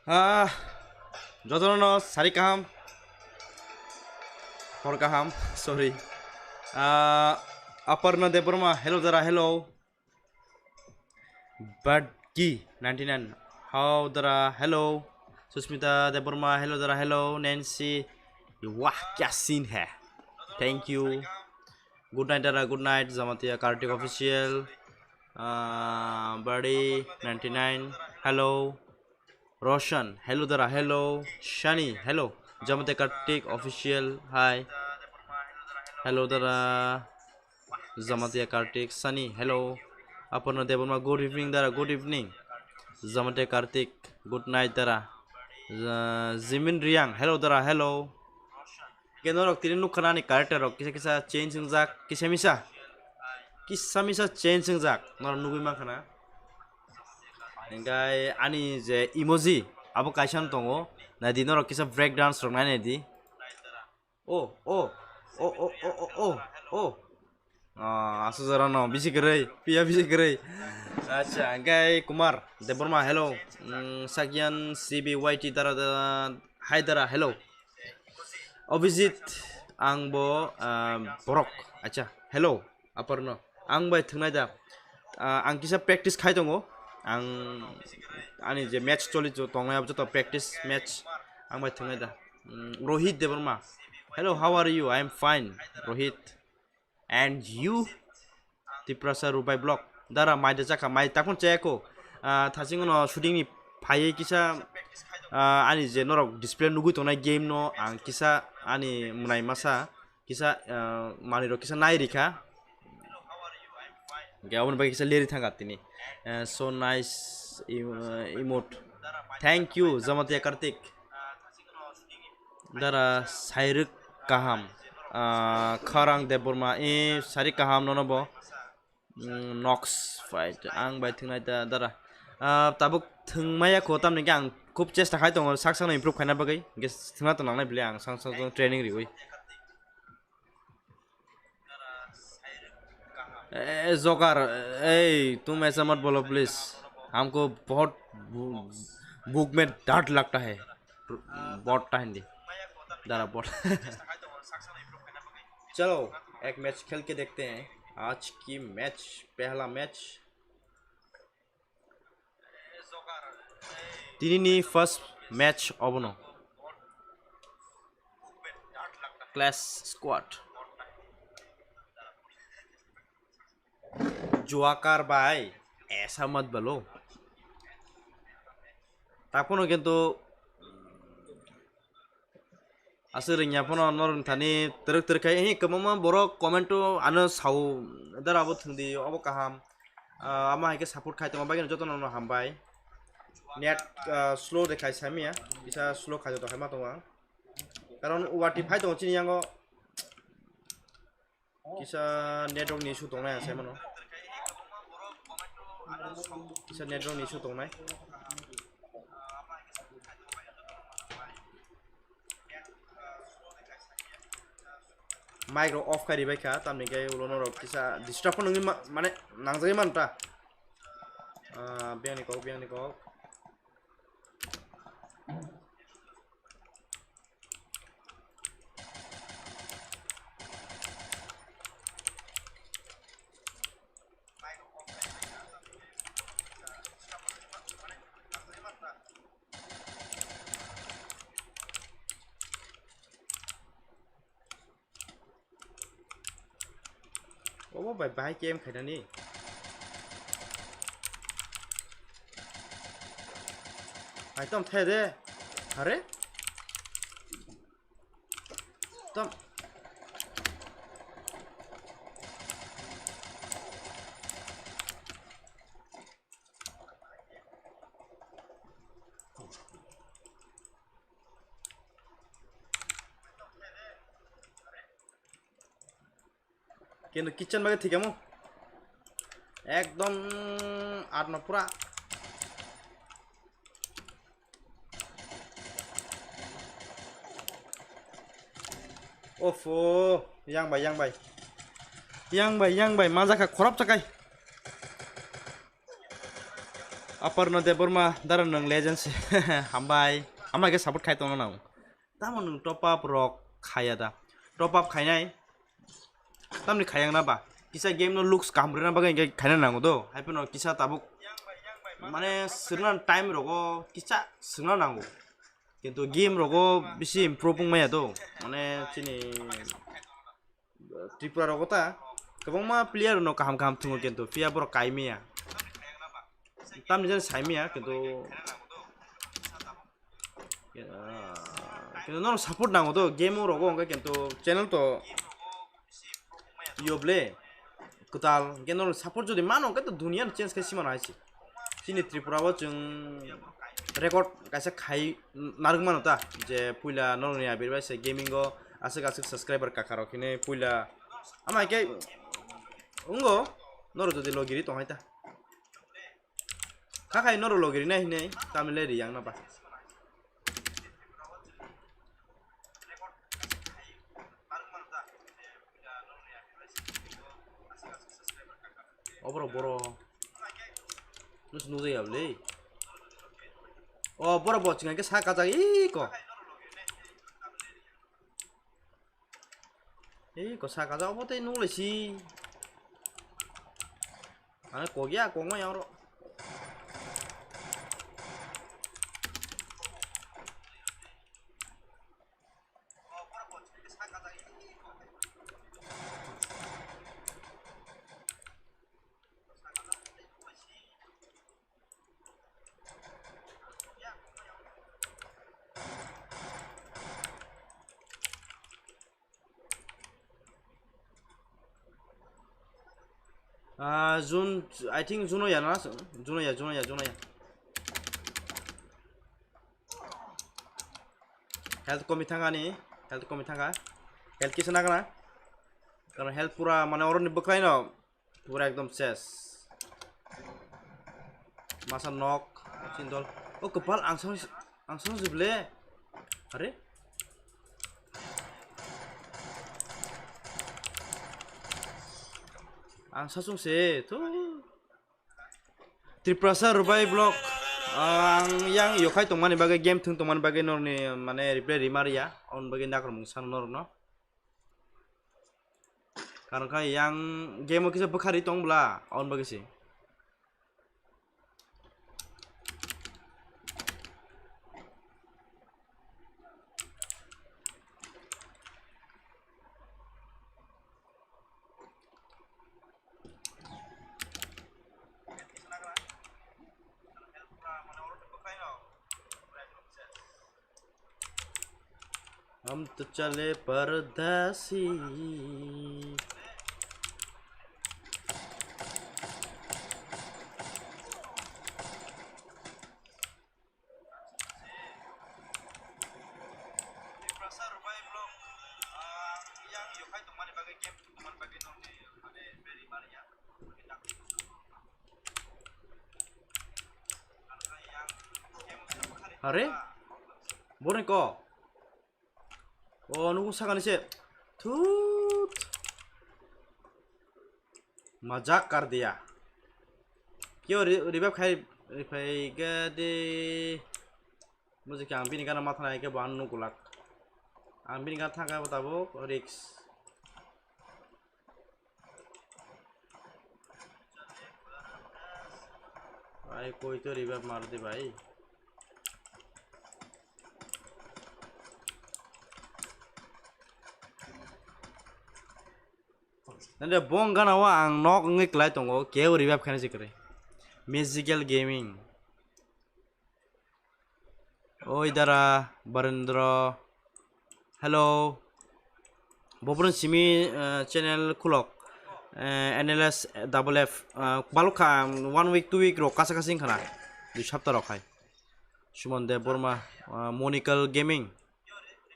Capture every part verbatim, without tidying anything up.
Ah, jotono sari kaham. Hor kaham, sorry. Ah, Aparna Debbarma, hello dara, hello. Badki ninety nine, how dara, hello. Susmita Debbarma, hello dara, hello. Nancy, wah, kya scene hai. Thank you. Good night dara, good night. Jamatia Kartik official. Ah, Buddy ninety nine, hello. Roshan, hello dara, hello. Shani, hello. Jamatia Kartik official, hi. Hello dara. Jamatia Kartik, Sunny, hello. Aparna Debbarma, good evening dara, good evening. Jamatia Kartik, good night dara. Ja-, Jimin Riang, hello dara, hello. Ke norok tini nukha na ani character rok kisa kisa change wngjak, kisa misa. Kisa misa change wngjak, norok nugwi mankha na. Hingkai ani je emoji, abo kaisa no tongo. Naidi norok kisa break dance rok nai naidi. Oh, oh, oh, oh, oh, oh, oh, oh. Ah, aswk jora no bisi kwrwi, piya bisi kwrwi. Acha, hingkai Kumar Debbarma, hello. Mm, Sakyan C B Y T dara da, hi dara, hello. Abhijit, ang bo, ah, borok. Acha, hello, Aparno. Ang bai thwngnai da. Ah, ang kisa practice khai tongo. Ang ani je match choli tongnai abo joto practice match ang bai thwngnai da. Mm, Rohit Debbarma. Hello, how are you? I am fine, Rohit. And you? Tiprasa Rubai Block. Dara mai da chakha, mai takon chayako. Ah, thasing no shooting ni phaiwi kisa, ah, ani je norok display nugwi tongnai game no ang kisa ani mwnai masa kisa, ah, manwi rok kisa nai rikha. Hingke aboni bagwi kisa leri thangkha tini. Eh, so nice em-, eh, emote. Thank you, Jamatia Kartik. Dara, sairwk kaham. Ah, Kharang Debbarma, eh, sairwk kaham nono bo. Mm, Nox fight, ang bai thwngnai da, dara. Ah, tabuk thwngmaya kho, tamni hwnkhe ang khub chesta khai tongo, sak sakno improve khaina bagwi. Hingke thwngna to nangnai bile ang sak sak training riwi. ए जोकर, ए तुम ऐसा मत बोलो प्लीज, हमको बहुत भू-, भूख में डांट लगता है। बहुत टाइम दी दारा बहुत। चलो, एक मैच खेल के देखते हैं। आज की मैच, पहला match. Tinini first match obono. Clash squad. Juakar bai, esa mat balo. Tapono kintu Aswk rwngya phano norok thani twrwk twrwk khai, hi, kwbangma borok comment o ano sao, dara bo thwngdi, obo kaham. Ah, ama hai khe support khai tongma bagwi jotono no hambai. Net, ah, slow de khai samya, kisa slow khai joto khai ma tongo ang. Karon wati phai tongo chini yango. Kisa network ni issue tongnai ang sai mano. Kisa network ni issue tongnai. Mic rok off khai ribai kha, tamni khe ulo norok kisa disturb phano wngwi ma-, mane nangjagwi mano ta. Ah, biyangni kok, biyangni kok. Obo bai bahai kem khainani. Ai tom the de. Are? Tom. Kintu kitchen bagwi thwikamo. Ekdom atno pura. Ofo, yang bai, yang bai. Yang bai, yang bai, ma jakha khorap chakai. Aparna Debbarma, dara nwng legend se. Hambai. Ama ke support khai tongna nang. Tamo nwng top up rok khaya da. Top up khainai. Tamni khayang na ba. Kisa game no looks kaham rwna bagwi hwnkhe khaina nango do. Hai phano kisa tabuk mane swrwngna time rogo kisa swrwngna nango. Kintu game rogo bisi improve wngmaya do. Mane chini Tripura rogo ta kwbangma player no kaham kaham thwngo kintu phiya borok kai maya. Tamni jani sai maya kintu, ah, kintu nono support nango do game rogo hwnkhe kintu channel to yoble kwtal hwnkhe nono support jodi mano hwnkhe to duniya no change khai simano hai se. Chini Tripura o chwng record kaisa khai narwk mano ta, je puila noroni abir bai se gaming o aswk aswk subscriber kakha rok hinwi puila ama khe wngo norok jodi logiri tong hai ta. Kha khai norok logiri nai hinwi tamile riyang na ba. Oborok boro. Nus nujai ya bwle. O boro bo chwng khe sa kajak iko. Iko sa kajak obo tei nung lai si. Ani kok ya kok ma yang ro. Ah, June, I think June ya na, June ya, June ya, June ya. Health komi thangani, health komi thanga. Health kisa nagana. Karon health pura mane oroni bwkhwlaino pura ekdom ses. Masa nok, chindol. O kwpal ang sang, ang sang jible. Are? Ang sasung se, thu. Tiprasa Rubai Vlog, ang yang yokhai tongmani bagwi, game thwng tongmani bagwi norni mane reply rima riya, on bagwi nakromung sano norno. Karon kha yang game o kisa bwkhari tong bwla, on bagwi se. हम तो चले परदेसी। Are? Borni ko? O, nukung sakani se. Thut. Majak kar diya. Kyo re-, revive khai, revive ga de. Mujhe kya ang bini gana matha nai ke bo ang nukgulak. Ang bini gana thangkha bo tabuk risk. Bhai, koi to revive mar de bhai. Nande bong gana o ang nok wngwi klai tongo, kebo revive khaina se kwrwi. Magical Gaming. Oi dara, Barendra. Hello. Bobrun simi, eh, channel khulok. Eh, N L S double F, eh, balok kha, one week, two week rok kasa kasa wngkha na. Dui sapta rok hai. Suman Debbarma, eh, Monical Gaming.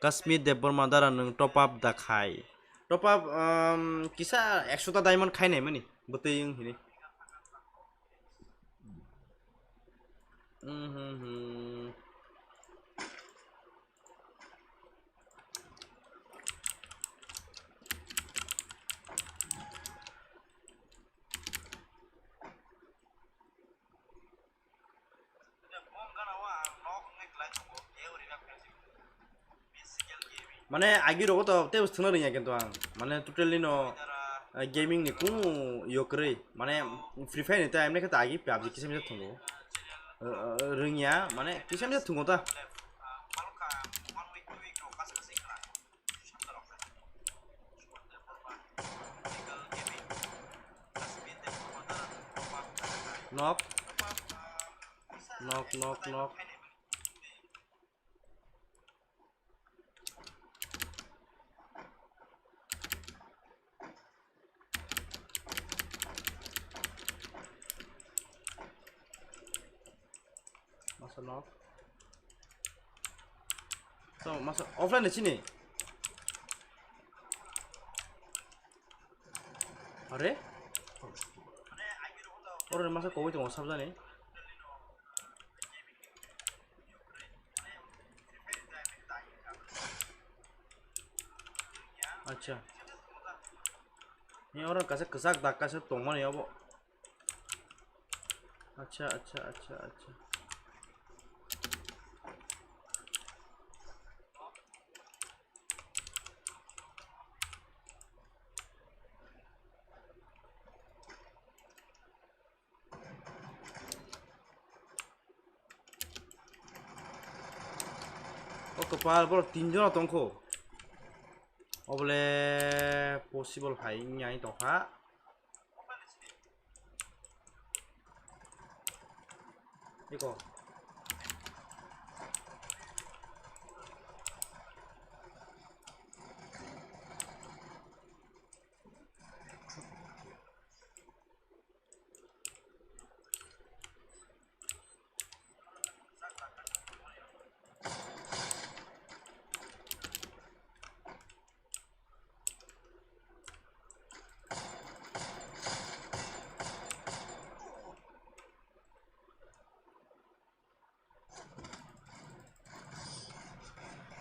Kashmir Debbarma dara nwng top up da khai. Top up, um, kisa ekso ta diamond khai nai mani. Bwtwi wng hini. Mhm. Mane agi rogo to tebo thwngna rwngya kintu ang. Mane totally no, eh, gaming ni kunu yo kwrwi. Mane Free Fire ni ta emne khe ta agi PUBG kisa misa thwngo. Eh, eh, rwngya, mane kisa misa thwngo ta. Knock. Knock, knock, knock. Masa knock. So, masa offline ni sini. Are? Oro ni masa kogoi tongo sabjani. Acha. Ni oro kaisa kwchak dak kaisa tongmani obo. Acha, acha, acha, acha. O kwpal borok tinjon tongkho. Obole possible hai wngya tongkha. Eko.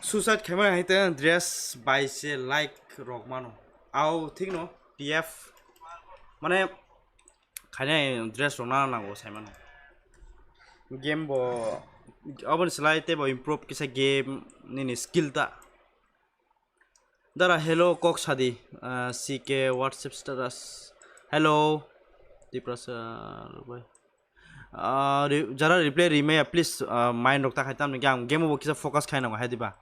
Suicide khaima hai te dress bai se like rok mano. Au thik no T F. Mane khainai dress rok na nango sai mano. Game bo aboni slai te bo improve kisa game nini skill ta. Dara, hello, kok sadi, ah, C K WhatsApp status. Hello, Tiprasa, bai. Ah, re-, jara reply rimaya, please, ah, mind rok ta khai tamni khe ang game o bo kisa focus khai nango hai diba.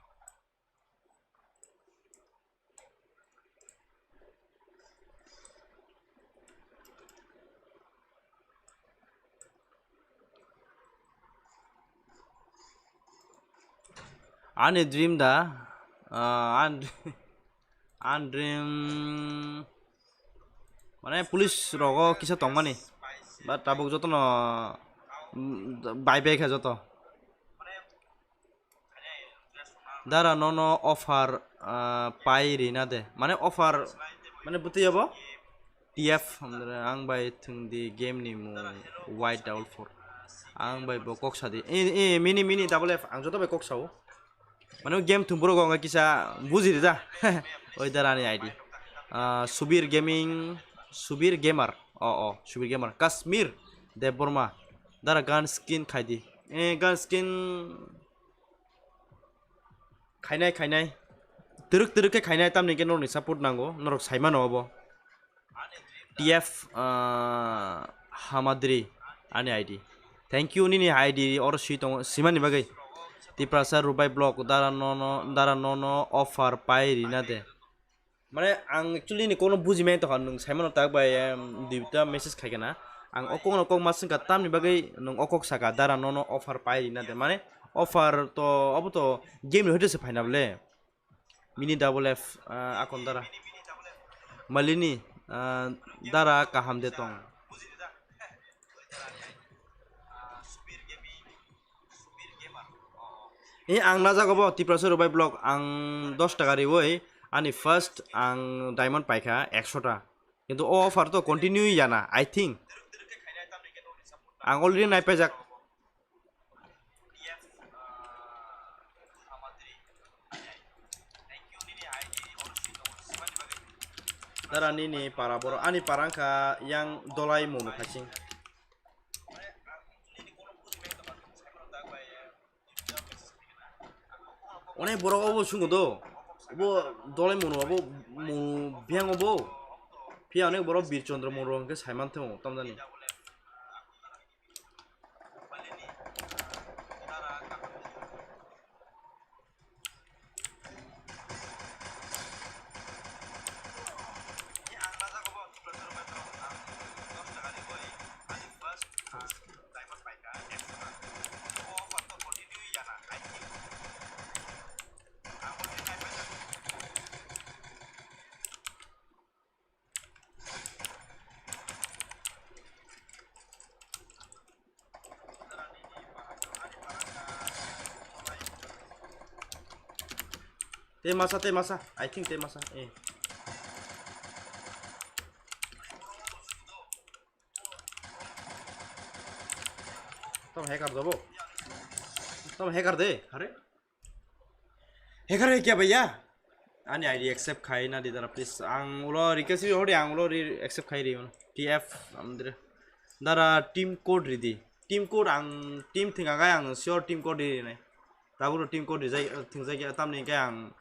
Ani dream da, ah, an, an dream, mane police rogo kisa tongmani, but tabuk jotono, mm, bai bai kha joto. Dara nono offer, ah, pai rina de. Mane offer, mane bwtwi abo? T F, hamdra, ang bai thwng di game ni mung White Devil four. Ang bai bo kok sadi. Eh, eh, mini, mini double F, ang joto bai kok sao. Mane game thwng borok wngkha kisa buji rida. Oi dara ni I D. Ah, Subir Gaming, Subir Gamer. Oh, oh, Subir Gamer. Kashmir Debbarma. Dara gun skin khai di. Eh, gun skin Khainai, khainai. Twrwk twrwk khe khainai, tamni khe norokni support nango, norok sai mano obo. T F, ah, Hamadri, ani I D. Thank you, nini I D oro swi tongo, simani bagwi. Tiprasa Rubai Block, dara nono, dara nono offer pai rina de. Mane ang actually ni kono buji maya tongkha, nwng saimano tak bai, em, duita message khai kana. Ang o kokno kok ma swngkha, tamni bagwi nwng o kok saka, dara nono offer pai rina de. Mane offer to, obo to game ni hoite se phaina bole. Mini double F, ah, akon dara. Malini, ah, dara kaham de tong. Eh, ang najak obo Tiprasa Rubai Block, ang dos taka riwi ani first ang diamond paikha ekso ta. Kintu o offer to continue yana, I think. Ang already naipaijak. Dara nini para boro, ani para wngkha yang dolai mung phasing. Onek borok obo sungo do. Bo dolai munu abo munu biyang bo. Phiya onek borok Bir Chandra munu hwnkhe saiman thung tamjani. Tei masa, tei masa. I think tei masa. Eh. Tamo hacker jabo. Tamo hacker de. Are? Hacker hai kya bhaiya? Ani I D accept khai na di dara, please. Ang ulo request ri hori, ang ulo ri accept khai ri. T F amdre. Dara team code ri di. Team code ang team thing agai ang sure team code ri nai. Tabuk team code rijak, thingjak ya, tamni hwnkhe ang,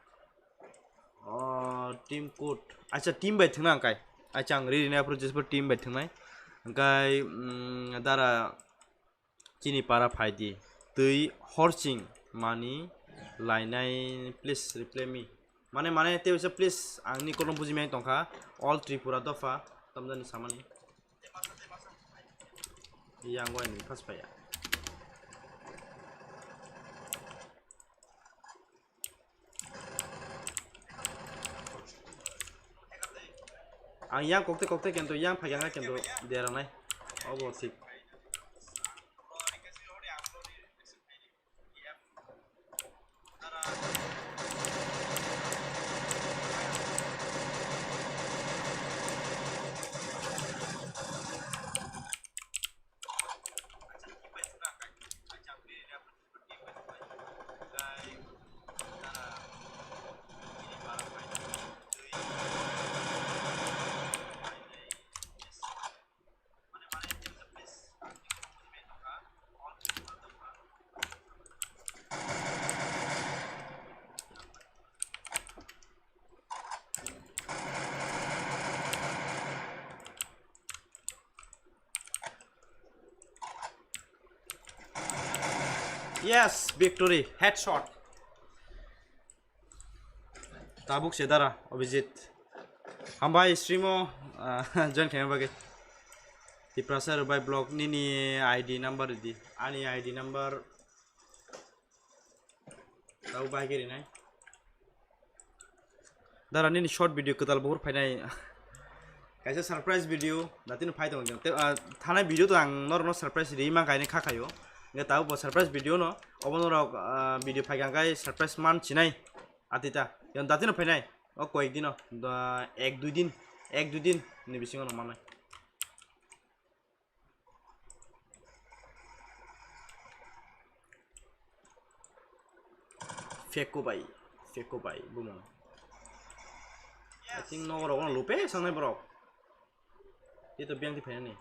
oh, team code. Acha, team bai thwngna ang kai. Acha, ang ri rinai aphuru jesper team bai thwngnai. Hwnkhe, mm, dara chini para phai di. Twi horsing mani lainai, please reply me. Mane, mane, tei bisa please, angni kolom buji mai tongkha. All Tripura dopha, tamjani samani. Yang wai ni pas paya. Ang yang kokte kokte kento yang phaikha kento deranai. Obo thik. Yes, victory, headshot. Tabuk se dara, Abhijit. Hambai stream o, ah, join khaina bagwi. Tiprasa Rubai Vlog nini I D number di. Ani I D number. Tabuk bai khe rinai. Dara nini short video kwtal buhur phainai. Kaisa surprise video datino phai tongo. Te, ah, thanai video to ang norokno surprise ri ma kainwi kha khaio. Nge tabuk bo surprise video no. Obo norok, ah, video phai kha kai surprise man chinai. Atita. Yon datino phainai. O koyek dino. Da, ek dui din. Ek dui din ni bisingo no manai. Feko bai, feko bai, bumung. I think nogo rok no lupe sangnai borok. Ito biang di phainani.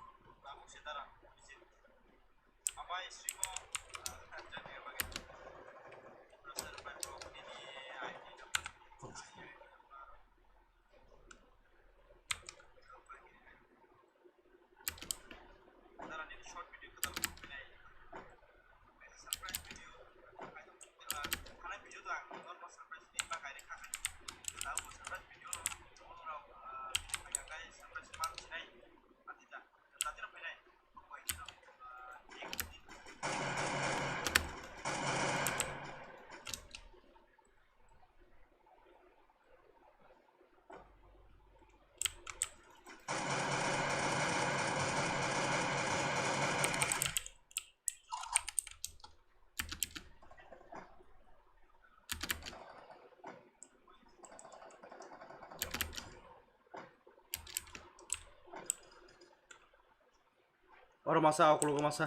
Oro masa, okologo masa.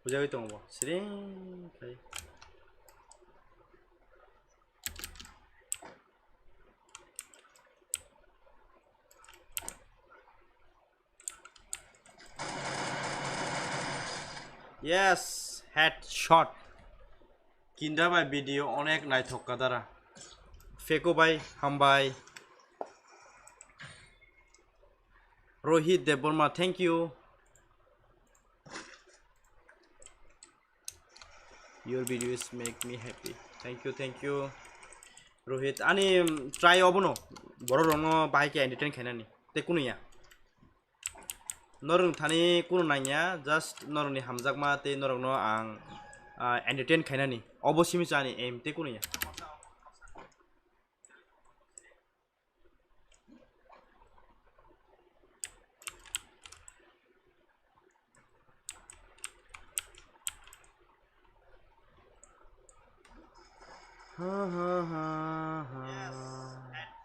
Bujagwi tongo bo. Siring khai. Yes, headshot. Kinda bai video onek naithok ka dara. Feko bai, hambai. Rohit Debbarma, thank you. Your videos make me happy. Thank you, thank you. Rohit, ani, um, try obono. Borok rokno bahai khe entertain khainani. Te kunuya. Norok thani kunu nangya, just norokni hamjakma tei norokno ang, ah, entertain khainani. Obo simi chani aim, te kunuya. Ha, ha, ha, ha.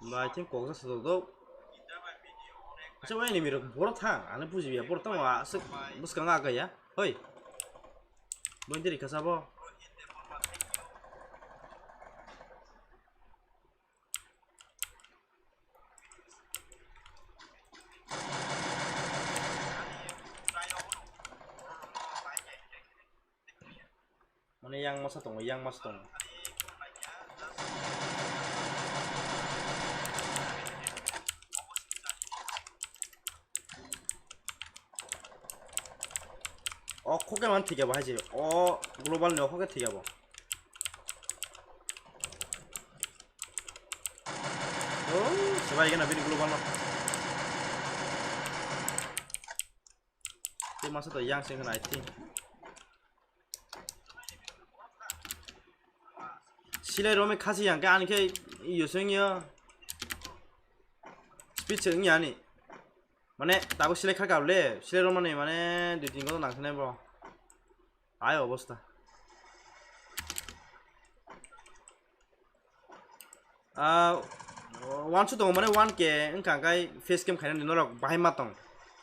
Ba, I think kok sa sa do. Acha, wai ni mirok borok thang, ani buji ya, borok thang, wa, aswk bwskang aga ya. Hoi. Bo intiri kasa bo. Mane yang masa tongo, yang masa tongo. O khoke man thik abo hai se. O global ni o khoke thik abo. O, sebai gana bini global no. Tei masa to yang sing khna, I think. Silai rome khasi yang ke ani khe iyo sing yo. Speed sing yani. Mane, tabuk silai kha kable, silai romani mane dui tin ghonta nang thane bo. Ai obosta. Ah, one su tongo mane one K wngkha kai face cam khainani norok bahai ma tong.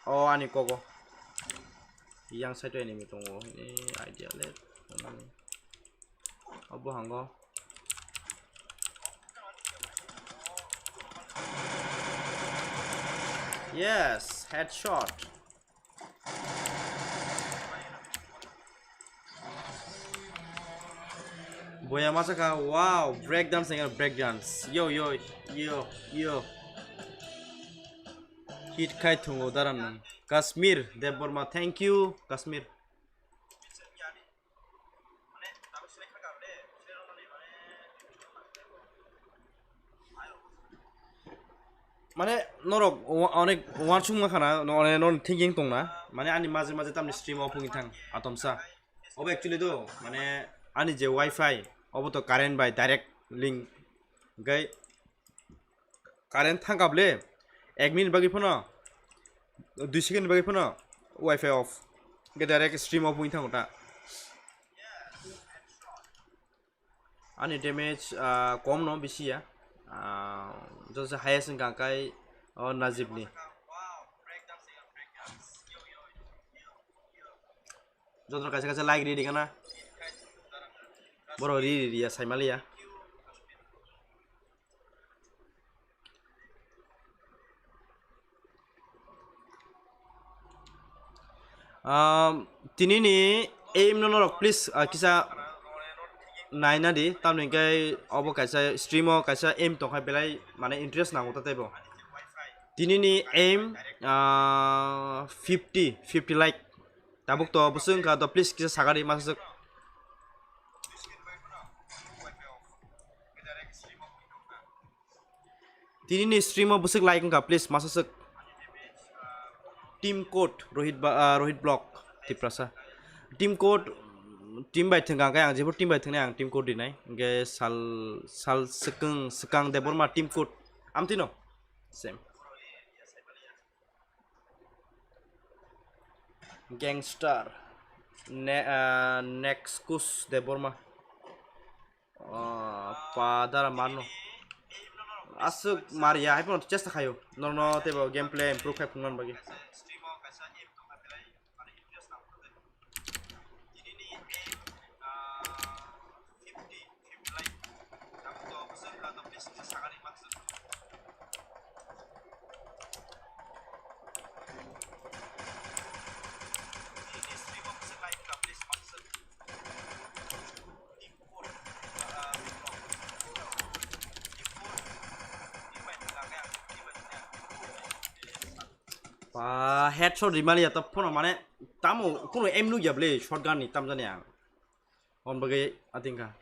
O ani kogo. Yang side o enemy tongo. Eh, idea le. Obo hango. Yes, headshot. Boya masaka, wow, break dance, break dance. Yo, yo, yo, yo. Hit khai thungo daran nang. Kashmir Debbarma, thank you, Kashmir. Mane norok wa-, onek uansukma khana, no-, onek non thinking tongna, mane ani maje maje tamni stream off wngwi thang atomsa. Obo actually do, mane ani je wifi, obo to current bai direct link, hwnkhe current thangkha ble, ek minute bagwi phano, dui second bagwi phano wifi off. Hwnkhe direct stream off wngwi thango ta. Ani damage, ah, kom no bisi ya. Ah, joto se highest wngkha kai o Najib ni. Joto kaisa kaisa like ri di kana. Boro ri ri ri ya saimali ya. Um, tini ni aim no norok please, ah, kisa naina di, tamni hwnkhe obo kaisa stream o kaisa aim tongkha belai mane interest nango ta teibo. Tini ni aim, ah, fifty, fifty like. Tabuk to bwswk wngkha to please kisa sakari masuk. Tini ni stream o bwswk like wngkha, please, masa swk. Team code Rohit ba, ah, Rohit Block, Tiprasa. Team code, mm, team bai thwngkha, hwnkhe ang jephuru team bai thwngnai, ang team code rinai. Hwnkhe sal, sal swkang, swkang Debbarma team code. Amtwino? Same. Gangster. Ne-, ah, Nexus Debbarma. Ah, pa dara mano. Aswk mariya, hai phano chesta khayo. Norno teibo gameplay improve khai phunukna bagwi. Headshot rimali ya to phono mane tamo kuno aim nukya ble shotgun ni tamjani ang. On bagwi atingkha.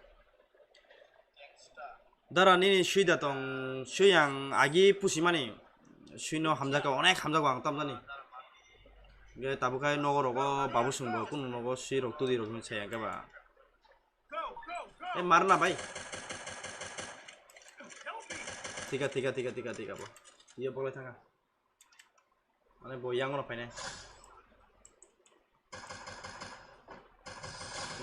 Dara nini sui da tong sui ang agi pusimani sui no hamjaka onek hamjago ang tamjani. Ge tabukai nogo rogo babu sungbo kuno nogo sui rok tudi rok hinwi saya keba. E marna bai. Tika tika tika tika tika bo. Iya bolai thanga. Mane bo yang no paine.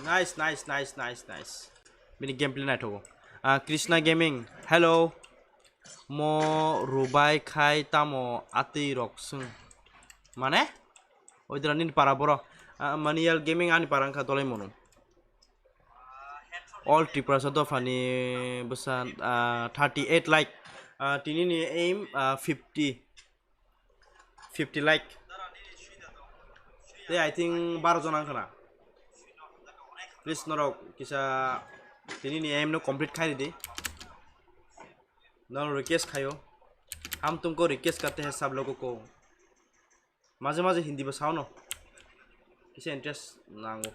Nice, nice, nice, nice, nice. Bini gameplay naithogo. Ah, Krishna Gaming, hello. Mo rubai khai tamo atwi rok swng. Mane? Oidra nini para boro. Ah, Manial Gaming ani para wngkha dolai mono. All Tiprasa dophani bwsa, ah, thirty eight like. Ah, tini ni aim, ah, fifty. Fifty like. Tei I think baro jona wngkha na. Please norok kisa tini ni aim no complete khai ridi. Norok request khayo. Hum tumko request karte hain sab logo ko. Maje maje Hindi bo sao no. Kisa interest nango.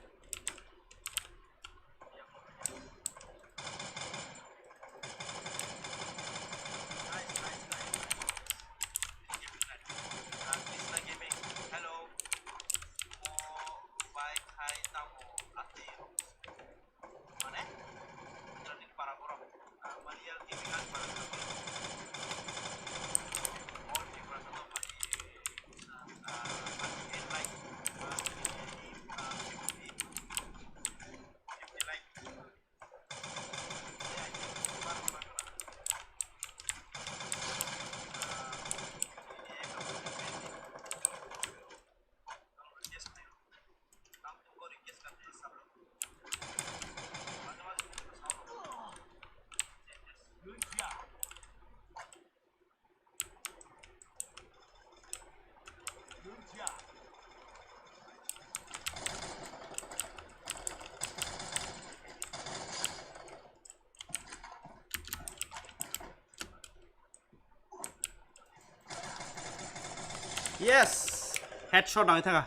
Yes, headshot nang thanga.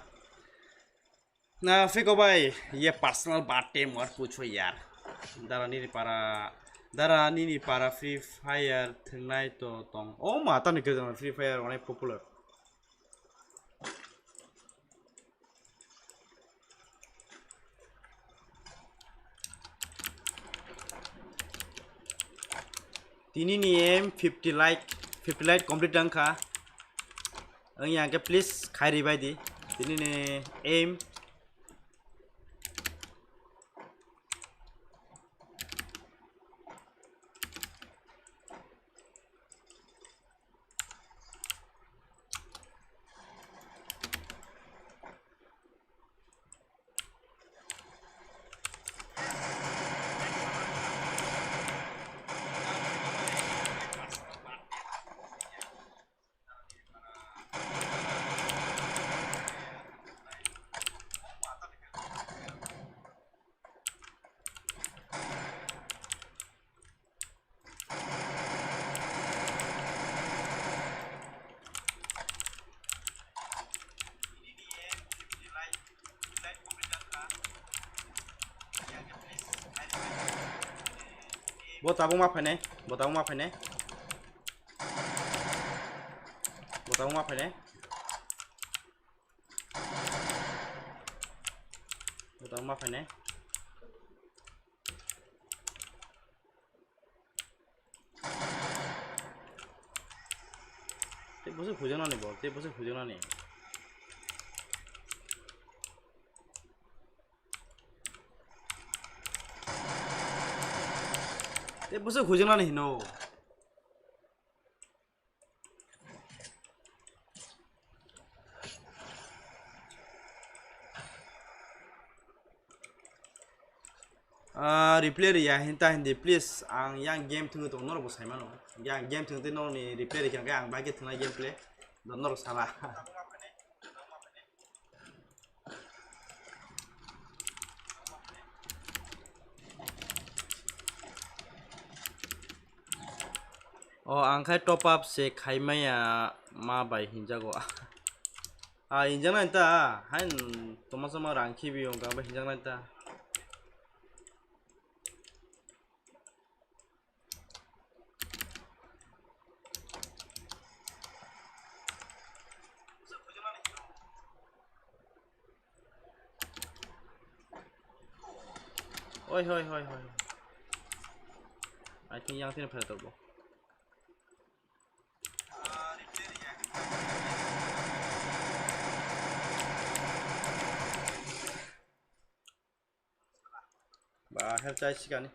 Na fiko bai, ye personal birthday mor pucho yar. Dara nini para, dara nini para Free Fire thengnai to tong. Oh ma, tani ke Free Fire onek popular. Tini ni aim fifty like, fifty like complete wngkha. Ang yang ke please khai ribai di. Tini ni aim. Bo tabuk ma phainai, bo tabuk ma phainai. Bo tabuk ma phainai. Bo tabuk ma phainai. Tei bwswk hujaknani bo, tei bwswk hujaknani. Tei bwswk hujaknani hino. Ah, replay riya hinta hindi, please, ang yang game thwngwi tongo, norok bo sai mano. Yang game thwngwi tei norokni replay rikha khe ang bai khe thwngnai gameplay. Do norok sala. O, ang khai top up se khai maya ma bai hinjago. Ah, hinjaknai ta, hain toma sama rang khibi wngkha, abo hinjaknai ta. Oi, hoi, hoi, hoi. I think yang sini pada tobo. Ba, her chai sikani.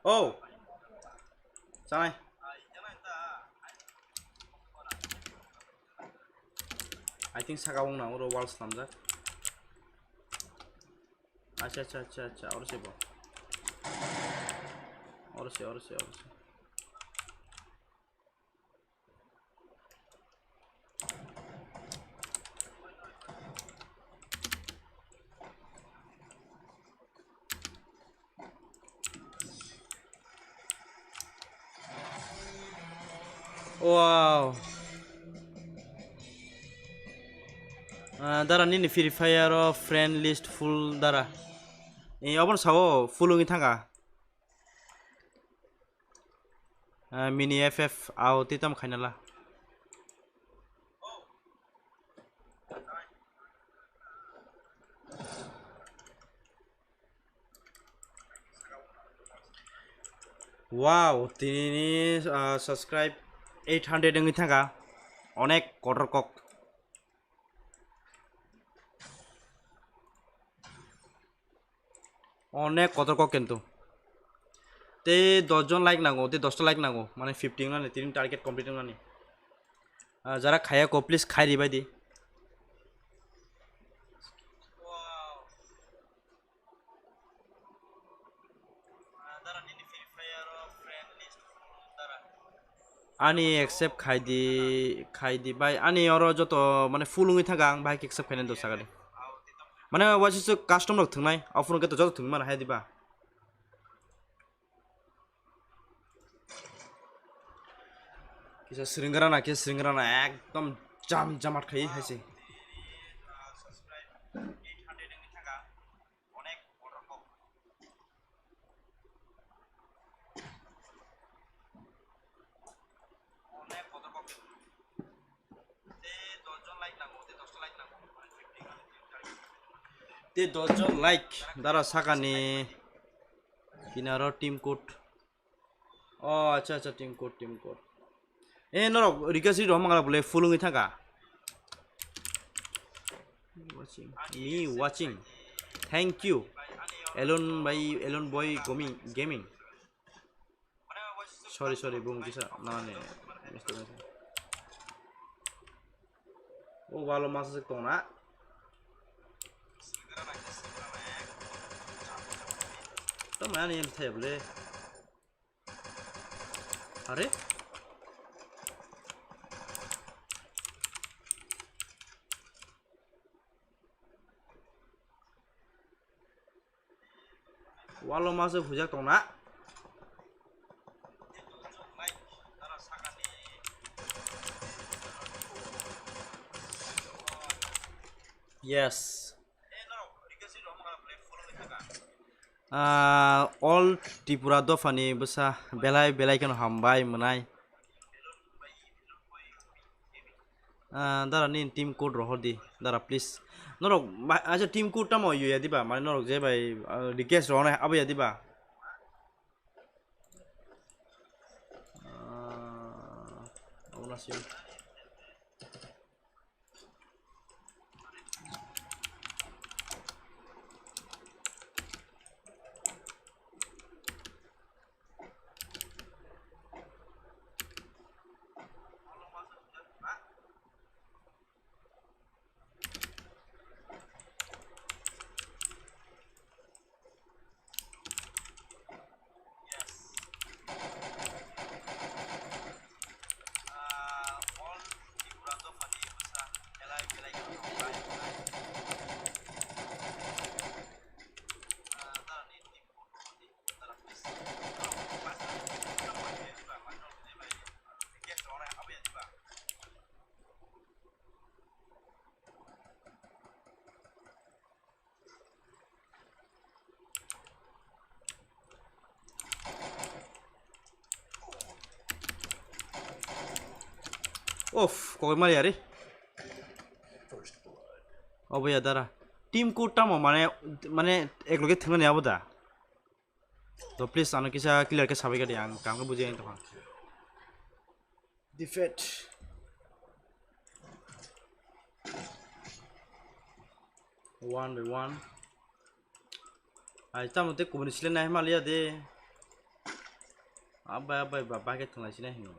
Oh. Chanai. I think saka wng nang oro wall slamjak. Acha, acha, acha, acha, oro se bo. Oro se, oro se, oro se. Wow. Ah, dara nini Free Fire o friend list full dara. Ni obon sao full wngwi thangkha. Ah, mini F F au twi tamo khainala. Wow, tini ni, ah, subscribe eight hundred wngwi thangkha. Onek kotor kok. Onek kotor kok kintu. Tei dos jon like nango, tei dos ta like nango, mane fifty wngnani, tini target complete wngnani. Ah, jara khaya ko, please khai ribai di. Ani accept khai di, khai di bai. Ani oro joto mane full wngwi thangkha, ang bai accept khainani do sakani. Mane waisa se custom rok thwngnai, aphuru khe to joto thwngwi mano hai diba. Kisa sringrana, kisa sringrana, ekdom jam jamat khai hai se. Tei dos jon like dara sakani kinaro team code. Oh, acha, acha, team code, team code. Eh, norok request ri rohorma gala bole full wngwi thangkha. Watching. Me watching. Thank you. Elon by Elon Boy Gaming. Gaming. Sorry, sorry, bung kisa nani mistake wngkha. O walo masa se tongna. Tamo ani em thaya bole. Are? Walo masa hujak tongna. Yes. Ah, all Tripura dophani bwsa belai belai kheno hambai mwnai. Ah, dara nini team code rohor di, dara please. Norok ba-, acha team code tamo yo ya diba, mane norok je bai, ah, request rohor nai abo ya diba. Ah, abo na sio. Of, kokoi mali ari. Obo ya dara. Team code tamo mane, mane ekloge thwngmani abo da. To please ano kisa clear khe sabai gadi ang tamo buji ang tong. Defeat. One by one. Ai tamo te kubuni sile nai maliya de. Abai abai ba ba ke thwnglai sile hino.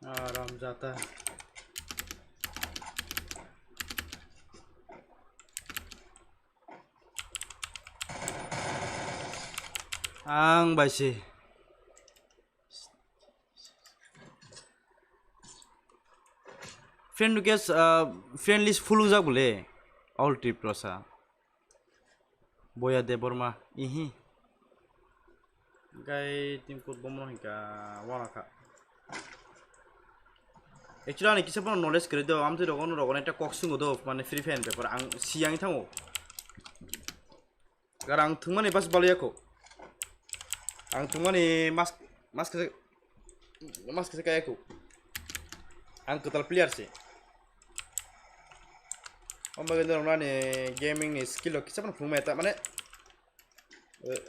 Aram jata. Ang bai se. Friend request, uh, friend list full wngjak bole. All Tiprasa. Boya Debbarma. Ihi. Gai team code bomo hingka wana kha. Actually ani kisa bono knowledge kwrwi do, amtwi rogo no rogo no ekta kok sungo do, mane Free Fire paper ang siyang thango. Gara ang thwngmani bas baliya kho. Ang thwngmani mas, mas kisa, mas kisa kaya kho. Ang kwtal player se. Omo bagwi norok nani gaming ni skill rok kisa phano phunukmaya ta mane, eh,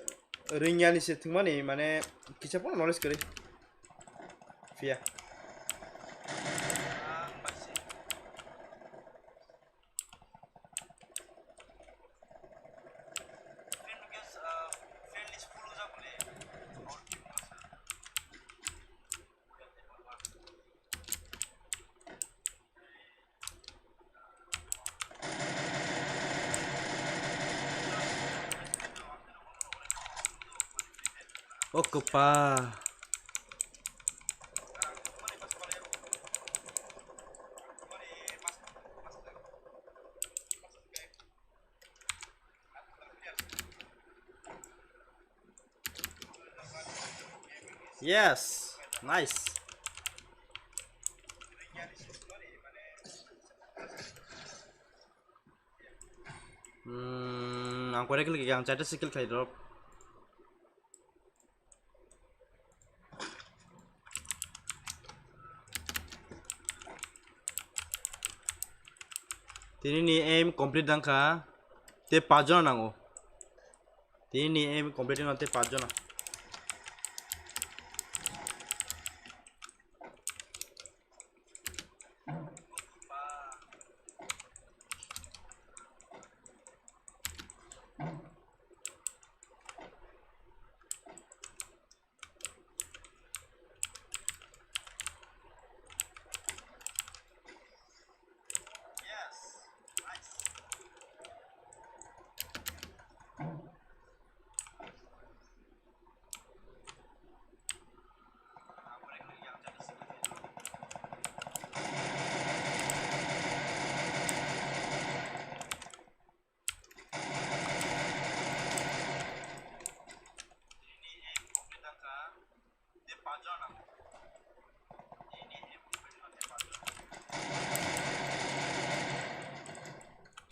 ringyani se thwngmani mane kisa phano knowledge kwrwi. Phiya. O kwpa. Yes, nice. Hmm, ang kore kill kaya, ang chaita si kill khai drop. Tini ni aim complete dangkha. Te pajona nango. Tini ni aim complete wngna tei pach jona.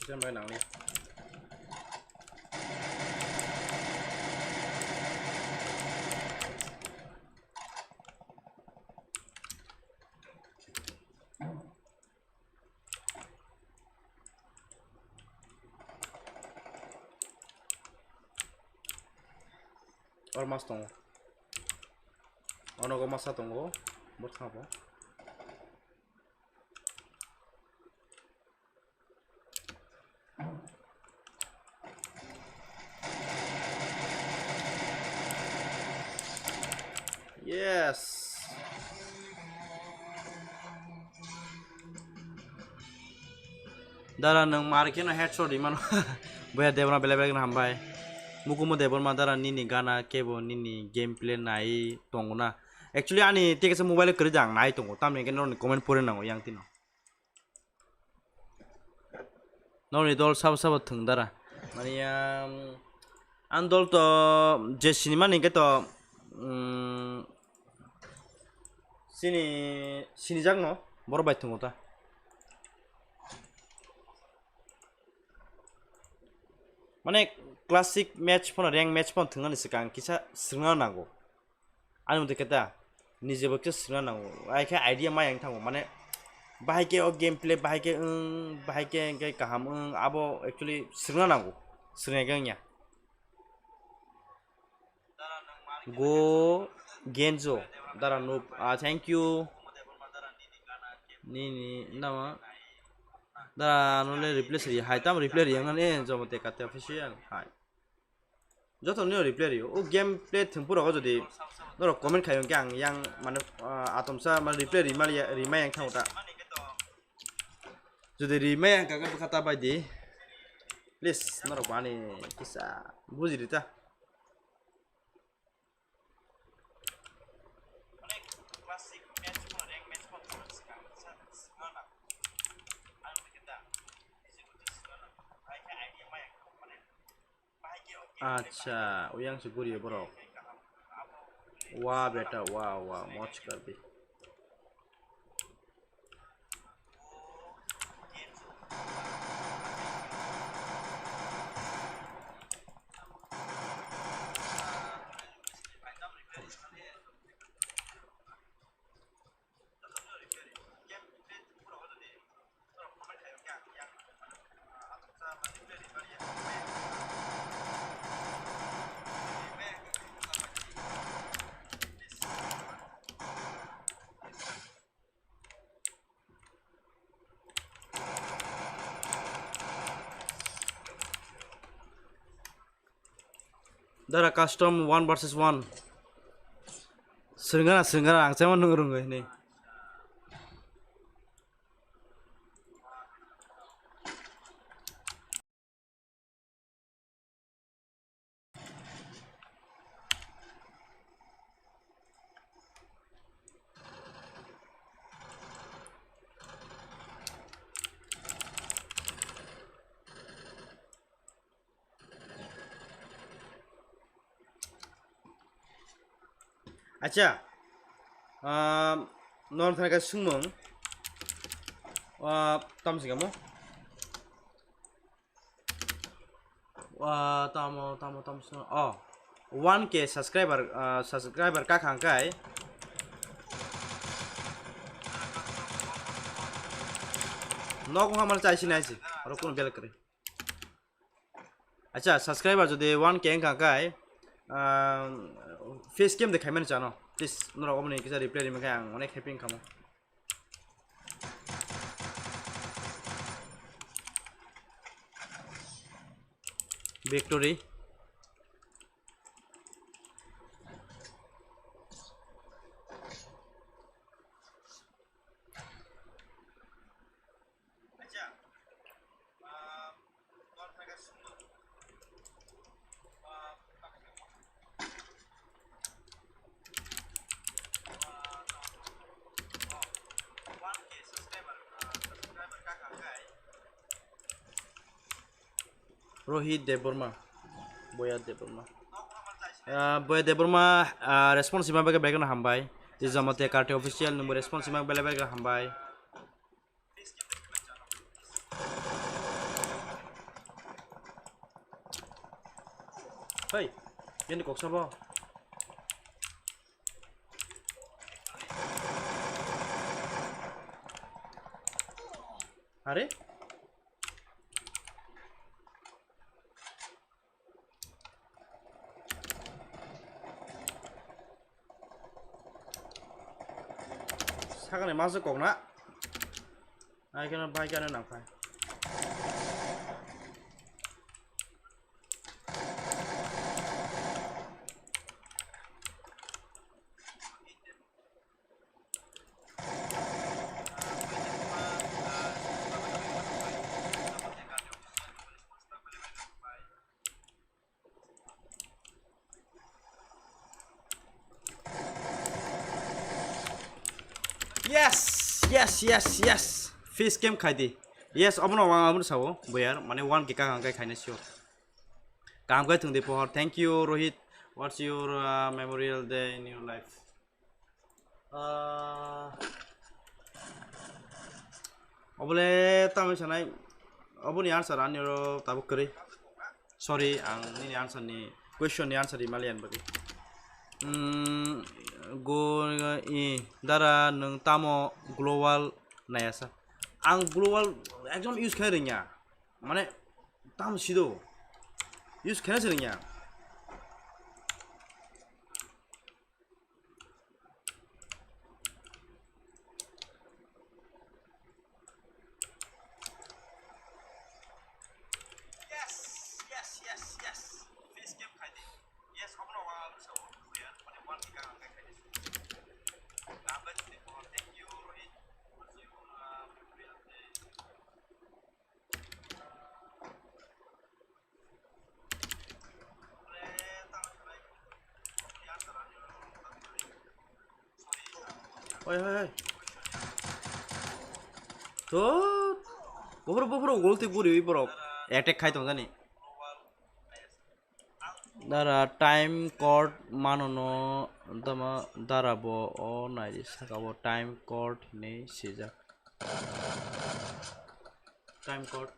Jan bai nangli. Or mas tongo. Ono go masa tongo. Bot khabo. Yes. Dara, nwng mar khe no headshot rimano. Boya Debra belai belai no hambai. Mukumu Debra ma dara nini gana kebo nini gameplay nai tongo na. Actually ani tekesa mobile kwrwi jang nai tongo. Tamni hwnkhe norokni comment pore nango yang tino. Norokni dol sabo sabo thwng dara. Mani, um, ang dol to je sinimani hwnkhe to, um, sini, sinijak no, borok bai thwngo ta. Mane classic match phano, rank match phano thwngnani swkang kisa swrwngna nango. Ani mote khe ta, nijebo kisa swrwngna nango. Ai khe idea maya wng thango, mane bahai khe o gameplay, bahai khe wng, bahai khe hwnkhe kaham wng, abo actually swrwngna nango. Swrwngya khe wngya. Go Genzo, dara noob. Ah, thank you. Nini nama? Dara nole replay seri. Hai tam replay ri yang ne jomo te kate official. Hai. Joto nio replay rio. O gameplay thwngpuro go jodi norok comment khayo hwnkhe ang yang mane, ah, atomsa mane replay rimali rimai yang thango ta. Jodi rimai ang kaga bwkha ta bai di. Please norok ani kisa buji rita. Acha, uyang se guriyo borok. Wa beta, wa, wa, moj kar di. Dara custom one versus one. Swrwngana, swrwngana, ang chama nung rwngwi hinwi. Acha, ah, non thani ka sungmung, ah, tam si kamo? Ah, tamo, tamo, tamo sung, oh, one K subscriber, ah, subscriber ka khang kai. Nok hamar chai si nai si, aro kun bel kre. Acha, subscriber jodi one K wngkha khe, ah, face cam de khaimani chano. Please, norok oboni kisa reply rima khe ang onek happy wngkha mo. Victory. Rohit Debbarma, Boya Debbarma. Ah, Boya Debbarma, ah, response ima bagwi belai kheno hambai. Tei Jamatia Karti Official nwngbo response ima bagwi belai kheno hambai. Hei, bini kok sabo. Are? Sakani masa kok na. Ai kena bai kena nang phai. Yes, yes, yes, yes. Face cam khai di. Yes, obono ang abono sao, boyar, mane one K ka hangkai khaina sure. Kaham khe thung di pohor. Thank you, Rohit. What's your, uh, memorial day in your life? Ah, obole tamo sanai, oboni answer ani oro tabuk kwrwi. Sorry, ang nini answer ni, question ni answer di malian bagwi. Hmm, go i dara nwng tamo global nayasa? Ang global ekdom use khai rwngya. Mane tamo sido. Use khaina se rwngya. Yes, yes, yes, yes. Face cam khai di. Yes, obono wa alu sao. Mane one K ka ang khai di. Thank you, Rohit. Oi, oi, oi. To, buphuru, buphuru, gulti guri borok. Attack khai tong jani. Dara time code mano no, tama dara bo o nai di saka bo time code hinwi sijak. Time code.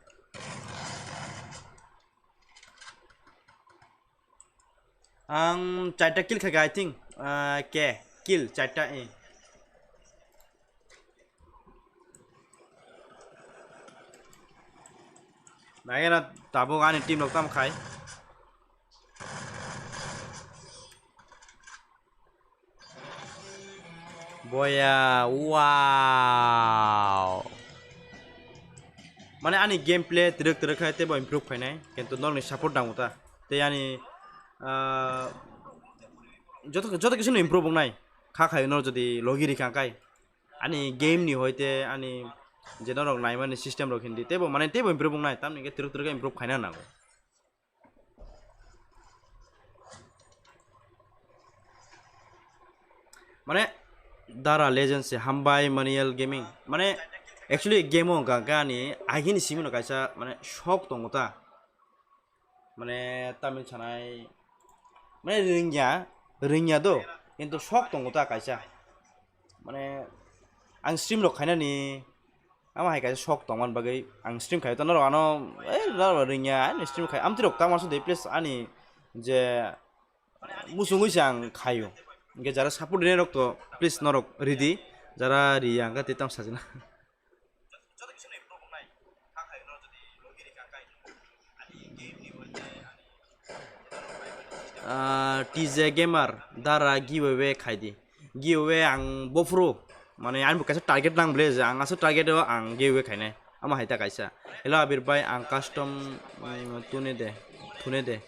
Ang charta kill khaikha, I think, ah, ke kill charta, eh. Nai na tabuk ani team rok tam khai. Boya, wow. Mane ani gameplay twrwk twrwk khai teibo improve khainai, kintu norokni support nango ta. Tei ani, ah, joto, joto kisu no improve wngnai. Kha khai norok jodi logi rikha kai. Ani game ni hoite ani je norok naimani system rok hindi teibo mane teibo improve wngnai. Tamni hwnkhe twrwk twrwk khe improve khaina nango. Mane, Dara Legends se hambai Manial Gaming. Mane, actually game o hwnka hwnkhe ani agini simi no kaisa mane shok tongo ta. Mane, tamni sanai, mane, ringya, ringya do, kintu shok tongo ta kaisa. Mane, ang stream rok khainani, Amo hai kaisa shok tongmani bagwi ang stream khai tongno rw ano, eh, rw rwngya ani stream khai. Amtwi rok tamo so de, please ani je musungwi se ang khaio. Hingke jara support rwnairok to please norok ridi. Jara riya hingke tei tamo sajana. Ah, T J Gamer, Dara giveaway khai di. Giveaway ang bophuru, mane, ani bo kaisa target nang ble, je ang aswk target o ang giveaway khainai. Amo hai ta kaisa. Hello, Abir bai, ang custom, mm, tune de, thune de.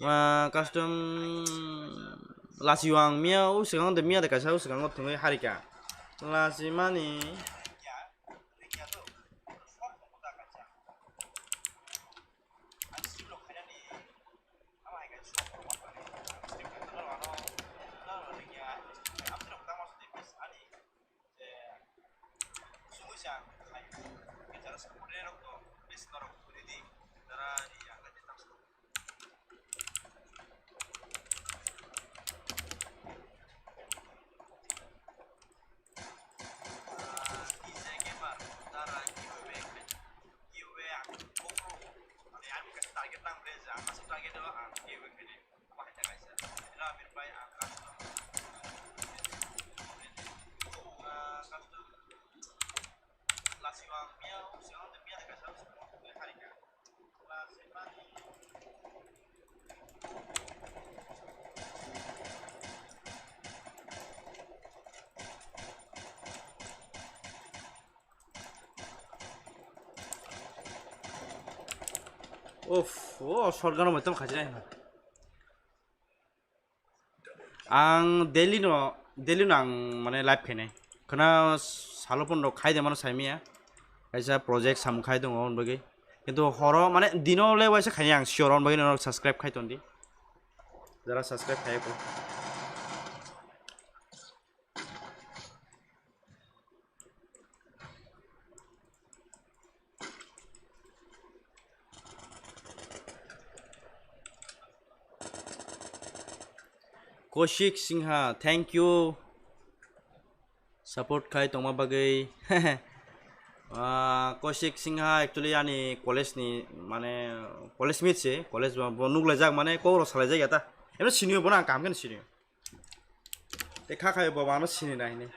Ah, custom, lasi o ang miya, o swkang de miya de kaisa, o swkang o thungwi harika. Lasi mani. Uff, o shotgun rok mai tamo khachi nai. Ang daily no, daily no ang mane live khainai. Khana salo pondro khai de mano saimiya. Kaisa project sam khai tongo on bagwi. Kintu horo mane dino le waisa khainai ang sure on bagwi no subscribe khai tondi. Jara subscribe khai ko. Koshik Singha, thank you. Support khai tongma bagwi. Ah, Koshik Singha actually ani college ni mane college mate se, college bo, bo nuklaijak mane kok rok salaijak ya ta. Emno senior bono ang kaham khe senior. Te kha khai bo mano sini nai ni.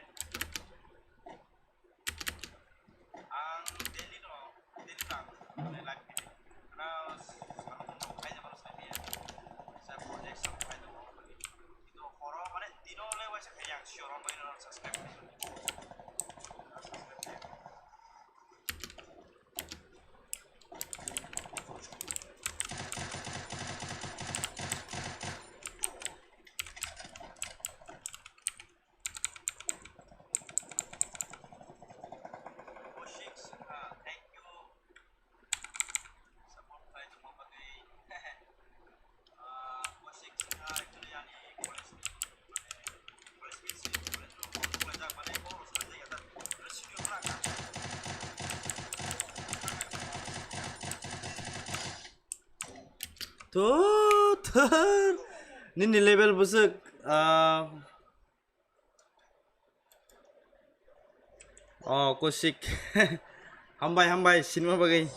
To, to, nini level bwswk, ah, oh, Kosik. Hambai, hambai, sinima bagwi.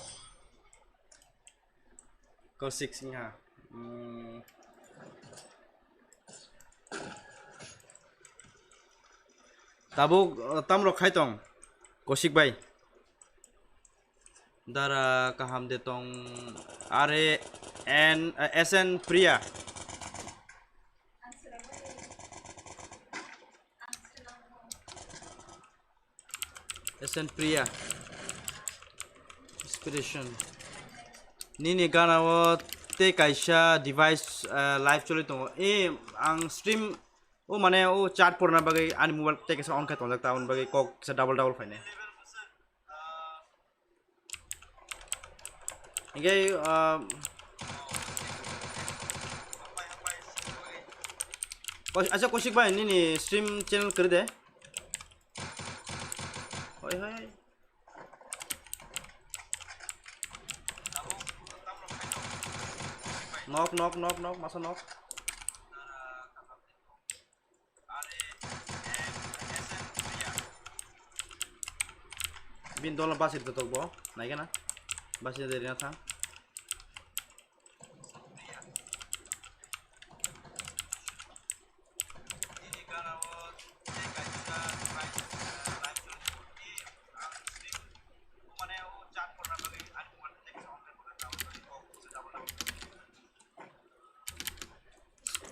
Kosik Singha. Hmm. Tabuk, uh, tamrok khai tong, Kosik bai. Dara kaham de tong, are N, uh, S N Priya. S N Priya. Inspiration. Nini gana o tei kaisa device, eh, live choli tongo. Eh, ang stream o mane o chat porna bagwi ani mobile tei kaisa on khai tongjak ta, aboni bagwi kok kisa double double phainai. Hinkhe, ah, Kos-, acha Kosik bai, nini stream channel kwrwi de. Hoi, hoi. Nok, nok, nok, nok, masa nok. Bin dola basi totok bo, naikhe na? Basi de rina thang.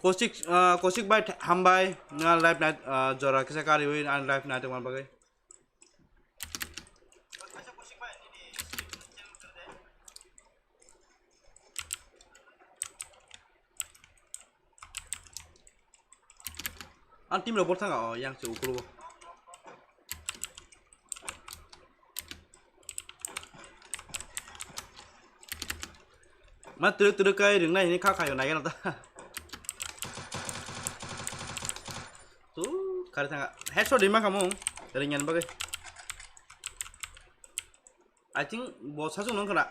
Kosik, ah, Kosik bai th-, hambai, nang live night, ah, jora kisa kariwi, ang live night tongma bagwi. Ang team rok bor thanga o yang se ukulugo. Ma twrwk twrwk kai ringnai hini kha khayo naigeno ta. Tu kari thanga. Headshot rimma khamung. Ringyan bagwi. I think bo sasung nung khna.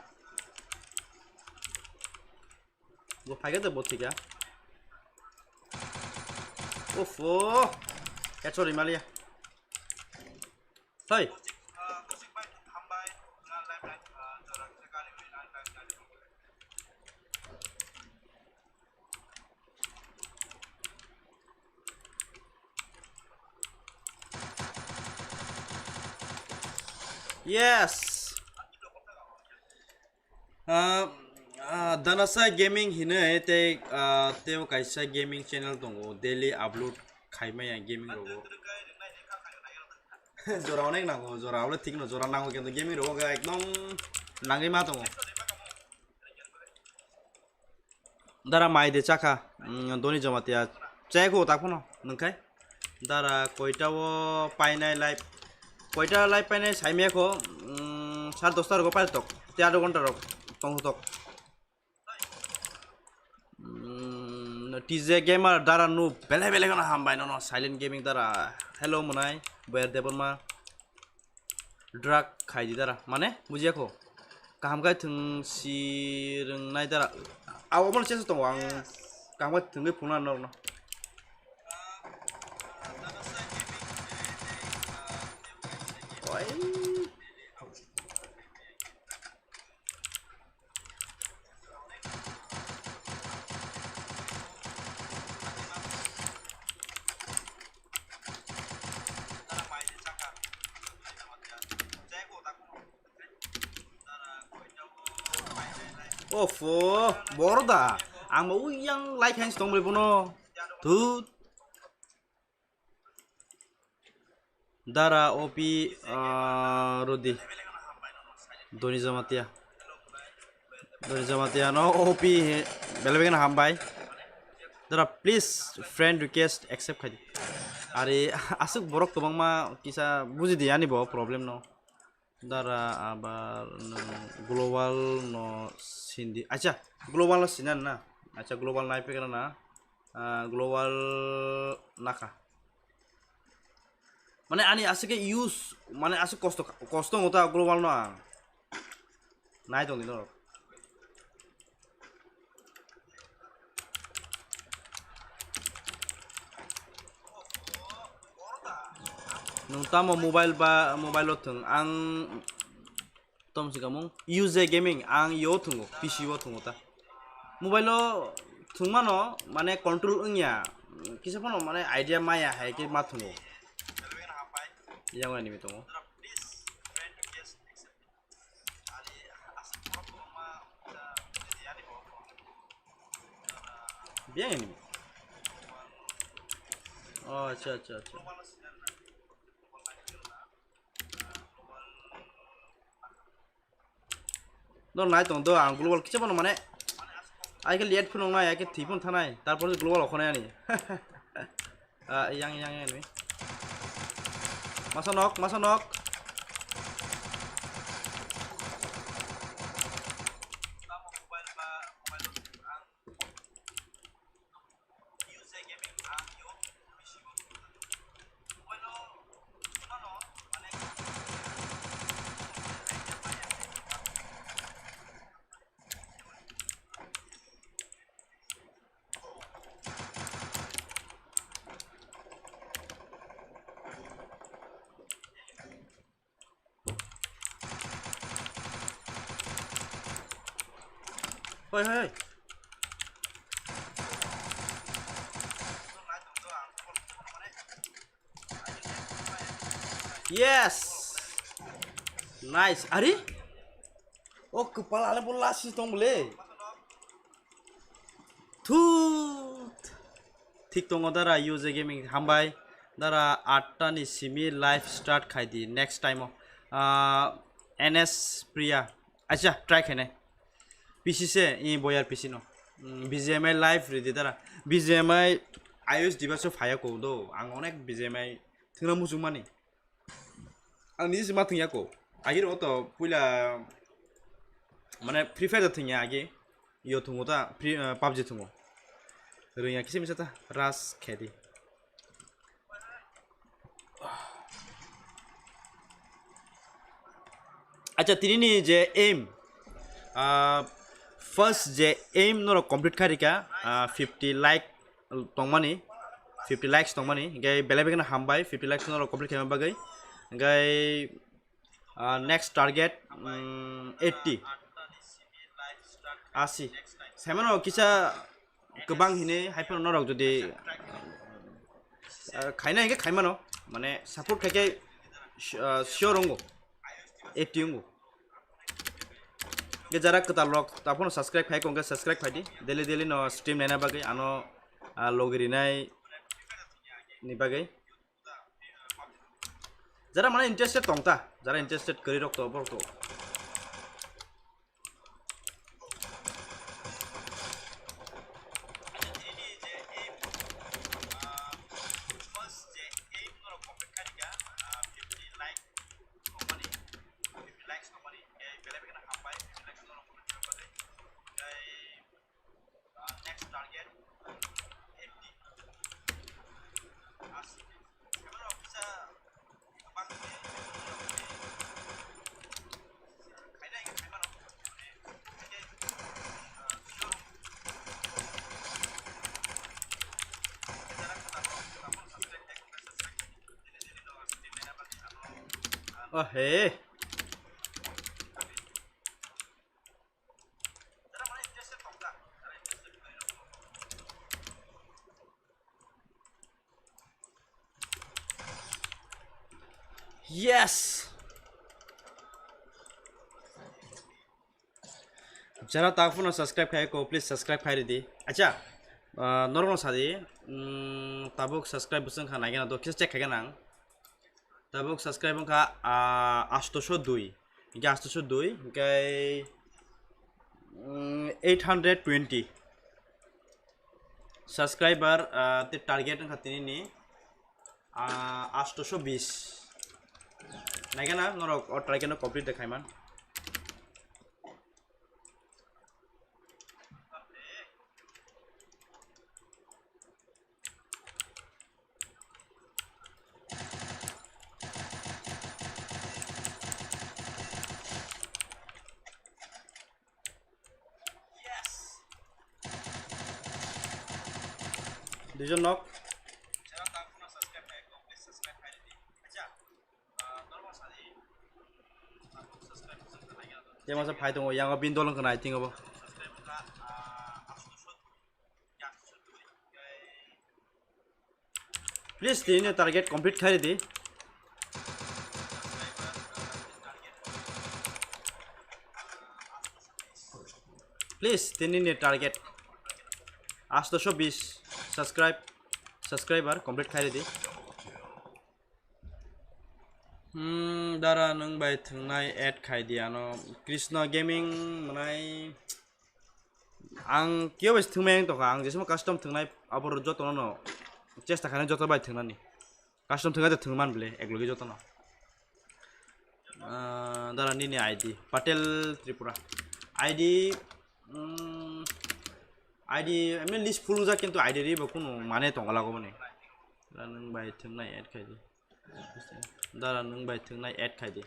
Bo phaikhe de bo thika. Ofo. Headshot rimaliya. Hoi. Yes. Ah, ah, Danasa Gaming hinwi tei, ah, teibo kaisa gaming channel tongo, daily upload khaimaya gaming rogo. Jora onek nango, jora onek thik no, jora nango kintu gaming rogo ekdom nangwi ma tongo. Dara mai de chakha, mm, Doni Jamatia. Chai ko tak phano, nungkhai. Dara koita o painai live. Koita live painai saimya ko, mm, sar dosta rogo pai tok. Te ado gonta rok, tong tok. Mm, T J Gamer dara nu bele bele gana hambai nono Silent Gaming dara. Hello munai, Boyer Debbarma. Drug khai di dara. Mane? Bujiya ko? Kaham khai thung si rwngnai dara. Aw, omo chesa tongo ang. Kaham khai thungwi phunukna norokno. Oi. Ofo, borda. Ang bo uyang like hangs tong bole bono. Thut. Dara O P, ah, Rudi. Doni Jamatia. Doni Jamatia no O P he, bele bele hambai. Dara please friend request accept khai di. Are asuk borok kwbangma kisa buji di ani bo problem no. Dara abar no global no sindi. Acha, global no sinan na. Acha, global nai pekra na. Ah, global naka. Mane ani aswk khe use, mane aswk kosto, kosto wngta global no ang. Nai tong di norok. Nwng tamo mobile ba, mobile o thwng ang. Tom si kamung U J Gaming ang yo thungo, P C o thungo ta. Mobile o thwngmano mane control wngya, kisa phano mane idea maya hai khe ma thungo. Yang enemy tongo. Yang enemy. Oh, acha, acha, acha. No nai tong do ang global kicha bono mane. Ai khe late phunuk nai, ai khe thwi phun thanai, tarpor global okhonai ani. Ah, yang, yang, yang ni. Masa nok, masa nok. Hoi, hoi, hoi. Yes. Nice. Ari? O kwpal ale bo last si tong bole. Thut. Thik tongo dara U J Gaming hambai. Dara atta ni simi live start khai di next time o. Ah, N S Priya. Acha, try khainai. P C se, i boyar P C no. Mm, B G M I live ridi dara. B G M I iOS device o phaya ko do. Ang onek B G M I thwngna muchung mani. Ang niji se ma thwngya ko. Agir o to puila mane Free Fire da thwngya agi. Yo thwngo ta, Free, eh, PUBG thwngo. Rwngya kisa misa ta, Ras Khedi. Acha, tini ni je aim, ah, first je aim norok complete kharika, ah, fifty like tongmani, fifty likes tongmani, hingke belai begino hambai, fifty likes norok complete khaima bagwi, hingke, ah, next target, mm, eighty, asi. Saimano kisa kwbang hini hai phano norok jodi, ah, khaina hingke khaimano, mane support khaikhe, ah, sure wngo, eighty wngo. Hingke jara kwtal rok taphano subscribe khai kongke subscribe khai di, daily daily no stream naina bagwi ano, ah, logi rinai ni bagwi. Jara mane interested tongta, jara interested kwrwi rok to borok to. Oh, hey. Yes. Jara tak phano subscribe khai ko, please subscribe khai ridi. Acha, ah, norok no sadi, mm, tabuk subscribe bwswng kha naigena do kisa check khai nang. Tabuk subscribe wngkha, ah, astoso dui. Hingke astoso dui, hingke, mm, eight hundred twenty subscriber, ah, te target wngkha tini ni, ah, astoso bis. Naigena norok o target no complete de khaiman. Duijon nok. Tei masa phai tongo, yango bini dol wngkha nai tingo bo. Please, tini ni target complete khai di. Please, tini ni target. Astoso bis subscribe, subscriber complete khai di. Hmm, dara nwng bai thwngnai add khai di ano. Krishna Gaming mwnai. Ang kiyo bai thwngmai ang tongkha, ang jesimo custom thwngnai aboro jotono no chesta khainai joto bai thwngnani. Custom thwngnai de thwngman bele eklogi jotono. Ah, dara nini I D, Patel Tripura. I D, mm, I D, I mean, list full wngjak, kintu I D ri bo kunu mane tongla goboni. Dara nwng bai thwngnai add khai di. Dara nwng bai thwngnai add khai di.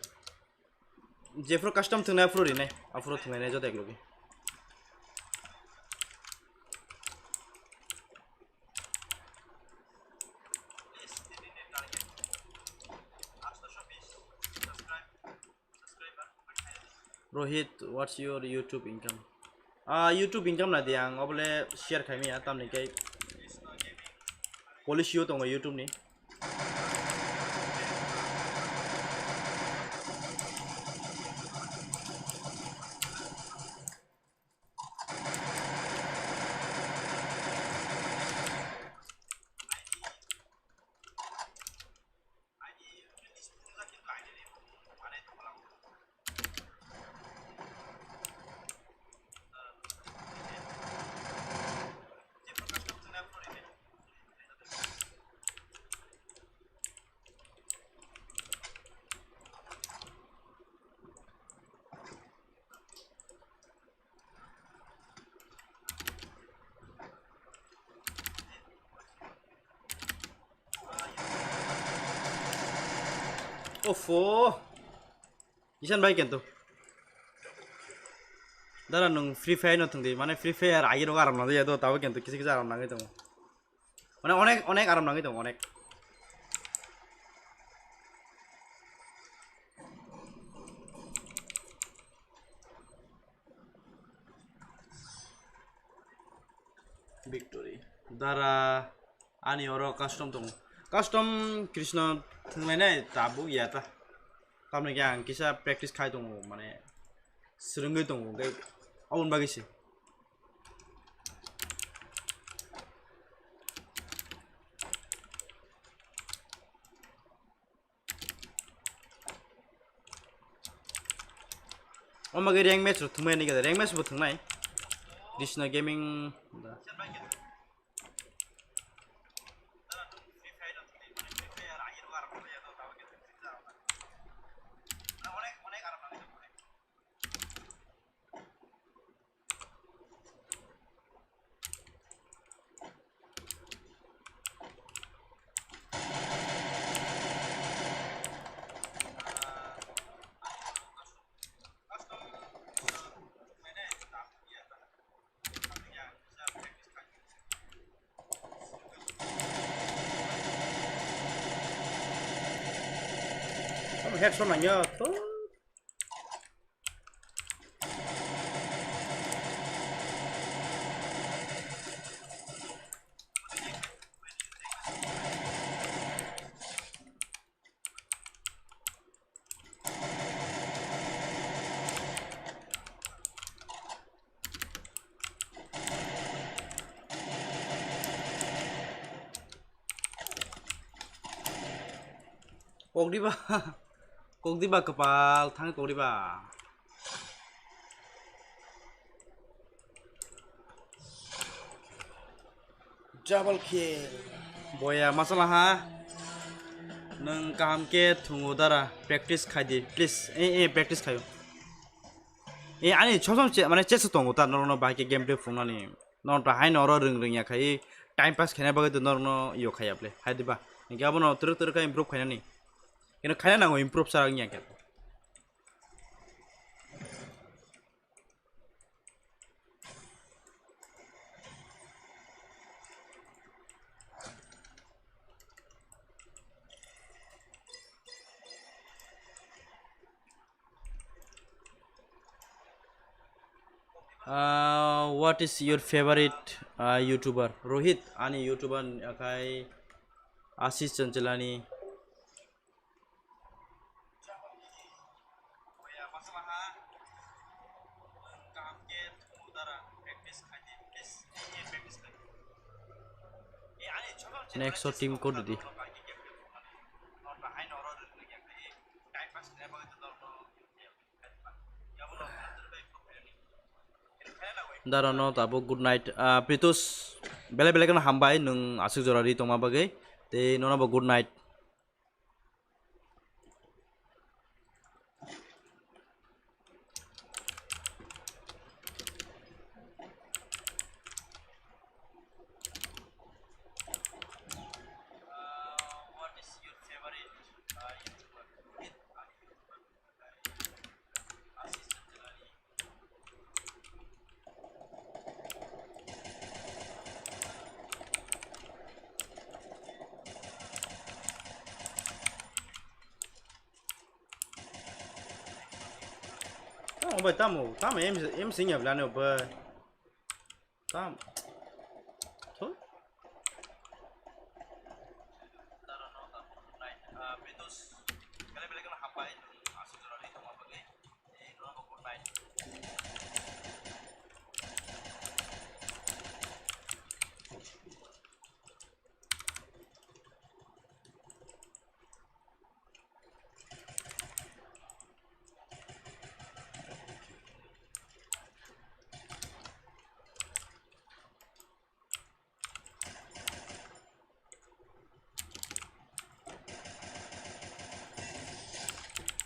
Jephuru custom thwngnai aphuru rinai, aphuru thwngnai joto eklogi. Rohit, what's your YouTube income? Ah, YouTube income na di ang obole share khai maya, tamni kai policy o tongo YouTube ni. Ofo. Isan bai kento. Dara nwng Free Fire no thwngdi, mane Free Fire agi rogo aram nangya do, tabo kento kisa kisa aram nangwi tongo. Mane onek, onek aram nangwi tongo, onek. Victory. Dara ani oro custom tongo. Custom Krishna thwnglainai tabuk ya ta. Tamni khe ang kisa practice khai tongo, mane swrwngwi tongo, tei aboni bagwi se. O bagwi rank match rok thwngmani khe rank match bo thwngnai. Krishna Gaming da. Headshot nangya to. Kok diba, kok diba kwpal thang kok diba. Double kill. Boya masala ha. Nwng kaham khe thungo dara. Practice khai di, please. Eh, eh, practice khayo. Eh, ani sosom che, mane chesa tongo ta, norokno bahai khe gameplay phungnani. Norok to haino oro rwng rwngya khai, time pass khaina bagwi to norokno yo khaiya ble. Hai diba? Hinkhe abono twrwk twrwk khe improve khainani. Kino khaina nango improve sa wngya khe. Uh, what is your favorite, uh, YouTuber? Rohit, ani YouTuber akai Ashish Chanchalani. Next shot team code di. Daro no tabuk good night. Ah, Pritus, belai belai kheno hambai nwng aswk jora ri tongma bagwi. Tei nono bo good night. Tamo bai, tamo, tamo em, em sing ya blano bai. Tam. Thu.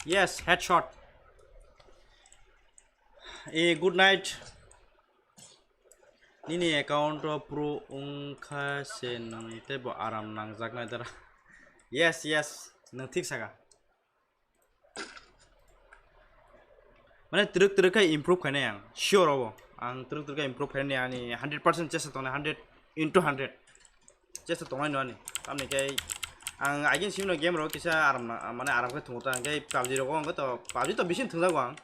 Yes, headshot. Eh, good night. Nini account o pro wngkha se nwng teibo aram nangjaknai dara. Yes, yes, nwng thik saka. Mane twrwk twrwk khe improve khainai ang, sure obo. Ang twrwk twrwk khe improve khainani ani hundred percent chesta tongnai, hundred into hundred chesta tongnai no ani. Tamni khe ang again simi no game rok kisa aram na, mane aram khe thungo ta, hwnkhe PUBG rogo hwnkhe to PUBG to bisi thwngjago ang.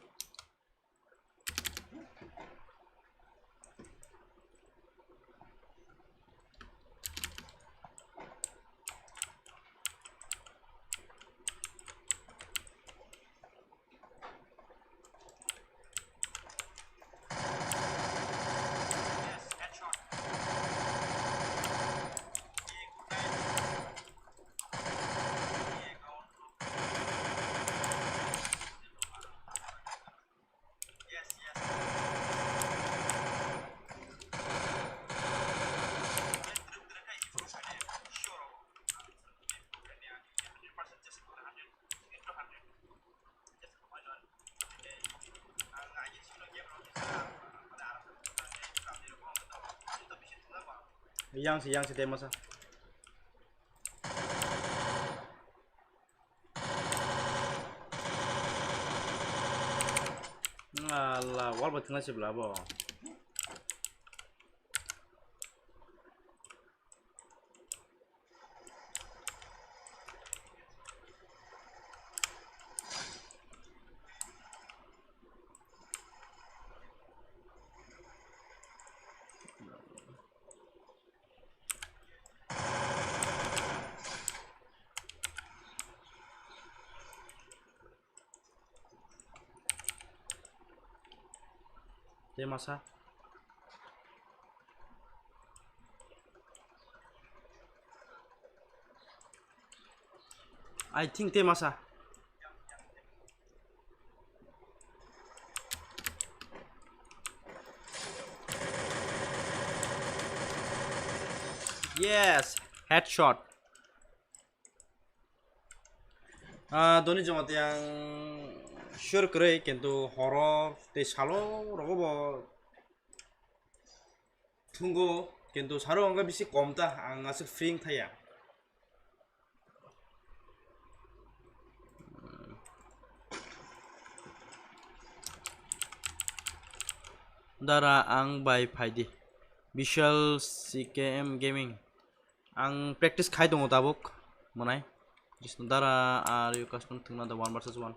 Yang si, yang si, tei masa. Allah, wall bai thwngna se bwla bo. Tei masa. I think tei masa. Yes, headshot. Ah, Doni Jamatia ang sure kwrwi, kintu horo tei salo rogo bo thungo, kintu salo wngkha bisi kom ta, ang aswk free wngthaya. Dara ang bai phaidi. Vishal C K M Gaming. Ang practice khai tongo tabuk, mwnai. Jisno dara, are you custom thwngna da one versus one?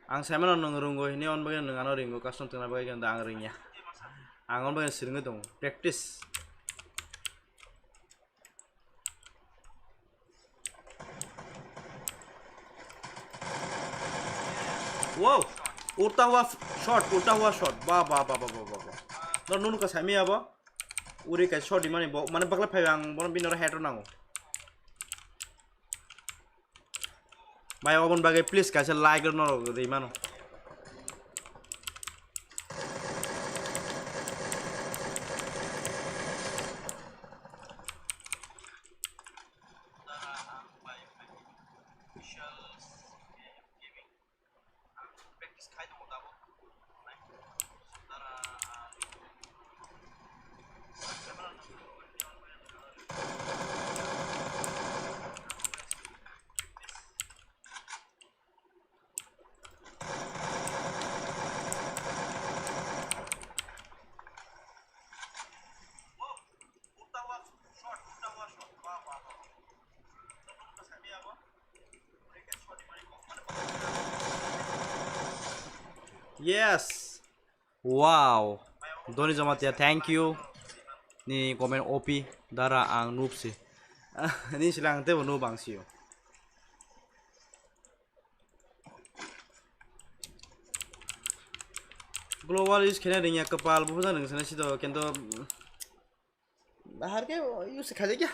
Ang saimano nwng rwngo hwnwi, on bagwi nwng ano ringo custom thwngna bagwi, kintu ang rwngya. Ang on bagwi swrwngwi tongo. Practice. Wow! Ulta hua shot, ulta hua shot. Ba, ba, ba. No, nunu ka saimi abo. Uri ka shot di mani bo, mane bakla phai ang bono bini oro head rw nango. Bai, oboni bagwi please kaisa like rw norok rwi mano. Yes. Wow. Doni Jamatia, thank you. Ni comment O P dara ang noob si. Ni silang tebo noob ang sio. Global use khaina ringya kwpal, buphang ring sana sido, kintu, mm, bahar ke use khajakya.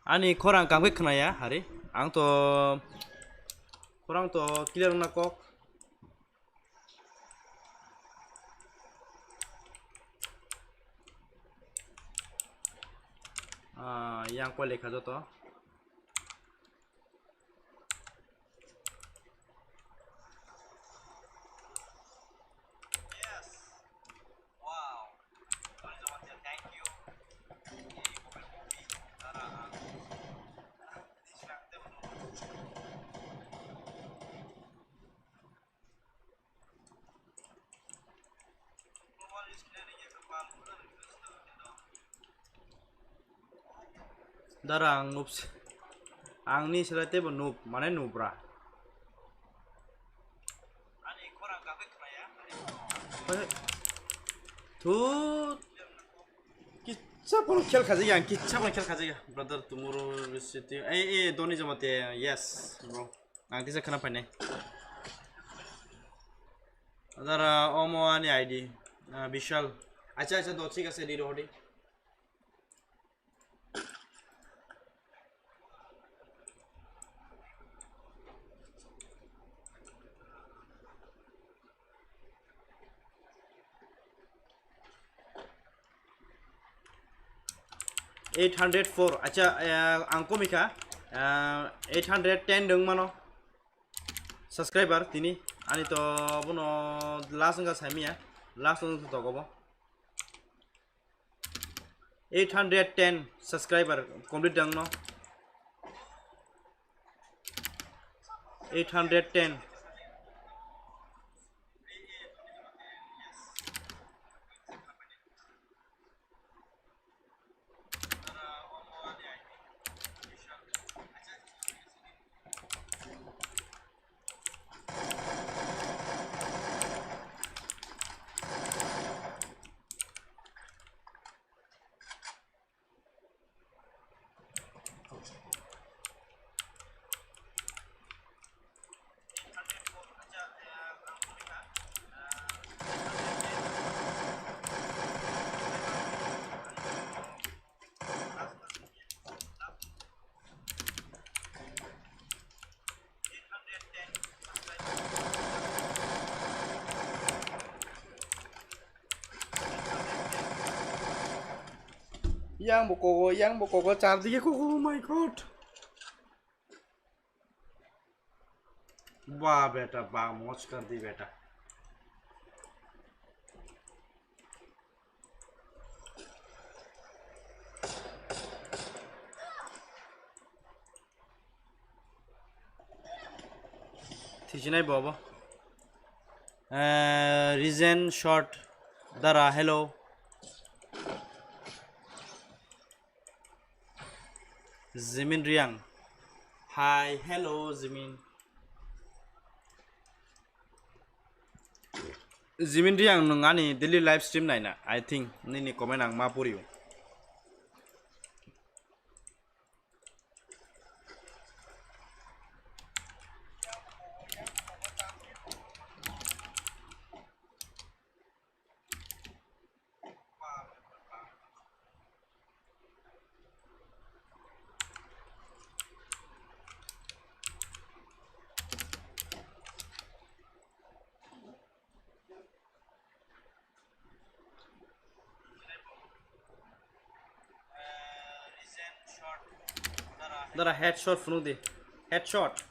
Ani khorang kaham khe khwnaya, hari. Ang to khorang to clear wngna kok. Ah, yang pole kha joto. Dara ang noob si. Ang ni selai teibo noob, mane noob ra. Thu. Kitsa pono khel khajak ya, kitsa pono khel khajak ya. Brother, tomorrow city. Eh, eh, Doni Jamatia, yes, bro. Ang kisa khana painai. Dara omo ani I D, ah, Vishal. Acha, acha, do, thik ase, di rohdi. Eight hundred four, acha, eh, ang komikha, eh, eight hundred ten dong mano subscriber tini, ani to bono last wngkha saimiya, last wngkha to gobo. Eight hundred ten subscriber complete dong no. Eight hundred ten. Yang bo kogo, yang bo kogo, char dige kogo, oh my God. Ba beta, ba moj kar di beta. Thichinai bobo. Eh, Reason Short Dara, hello. Jimin Riang. Hi, hello, Jimin. Jimin Riang, nwng ani daily live stream naina? I think nini comment ang ma puriyo. Dara headshot phunuk di. Headshot.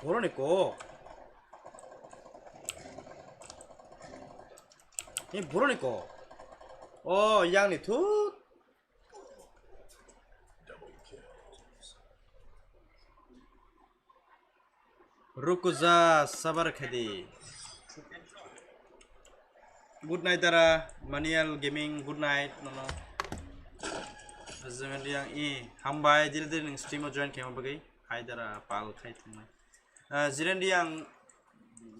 Boroni ko. Ni boroni ko. Oh, yang ni thut. Rukuja sabar khedi. Good night dara, Manial Gaming, good night nono. Jemen yang i hambai, diri diri ning stream o join khaima bagwi. Hai dara pal khai thungnai. Ah, Jiren yang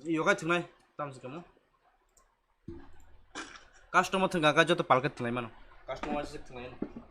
yoga thungnai, tam se kamo. Customer thwngkha khe joto palkhe thwnglai mano. Customer se thwnglai mano.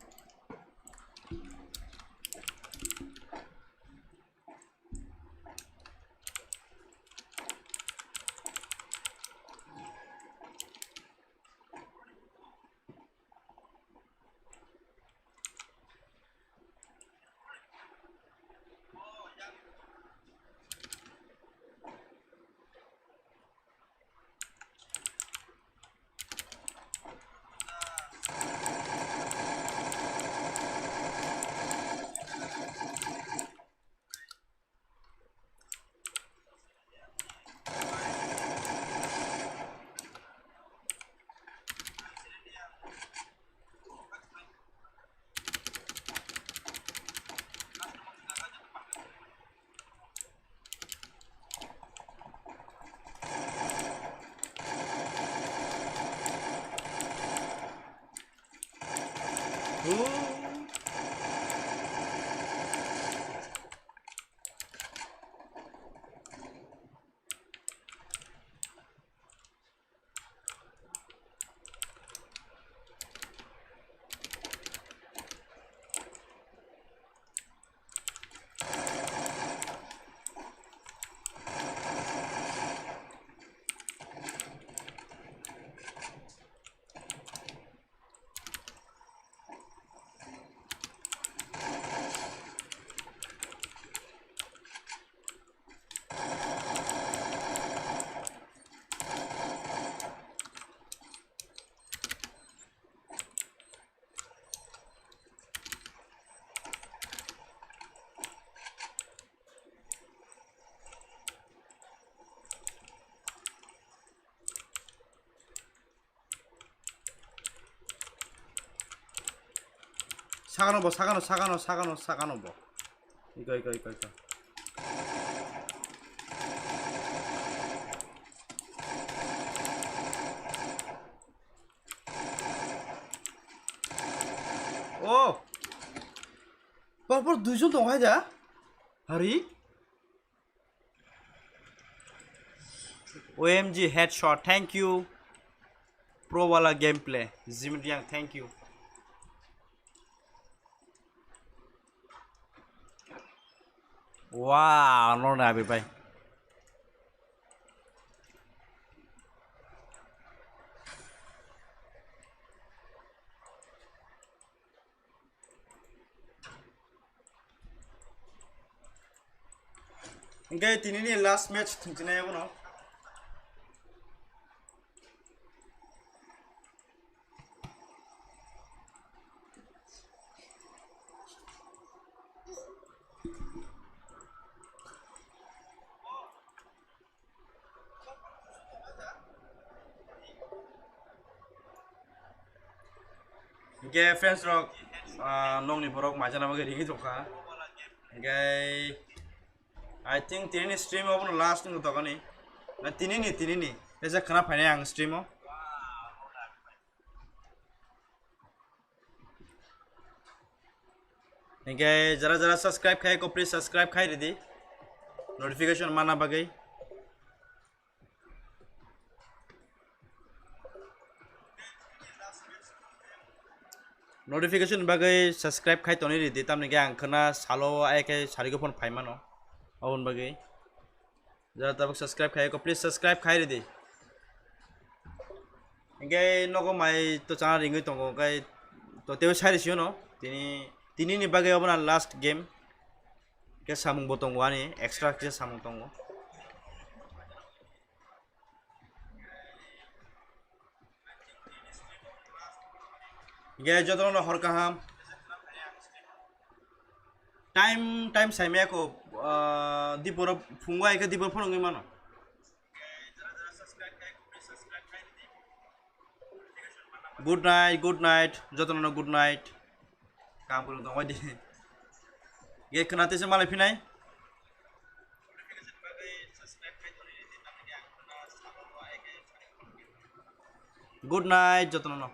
Sagano bo, sagano, sagano, sagano, sagano bo. Iko, iko, iko, iko. Oh! Por por duijon tong hai da? Hari? O M G headshot, thank you. Pro wala gameplay. Jim Riang, thank you. Wow, no na abi bai. Hingke tini ni last match thwngsinai abono. Hingke fans rok, ah, nokni borok maijana bagwi ringwi tongkha. Hingke I think tini ni stream obono last wng tongkha ni. Na tini ni, tini ni. Tesa khana phainai ang stream o. Hingke jara jara subscribe khai ko, please subscribe khai ridi. Notification mana bagwi. Notification bagwi subscribe khai toni ridi, tamni khe ang khwna salo ai khe sarigo phone phaimano. Aboni bagwi. Jara tabuk subscribe khai ko, please subscribe khai ridi. Hingke nogo mai to chana ringwi tongo, hingke to tebo sai risiyo no. Tini, tini ni bagwi obono last game. Khe samung bo tongo ani, extra khe samung tongo. Hingke jotono hor kaham. Time, time saimaya ko, ah, diporo phungo ai khe diporo phunugwi mano. Good night, good night, jotono good night. Kaham kwrwng tongbai di. Ge khwna tesa malai phinai. Good night, jotono no.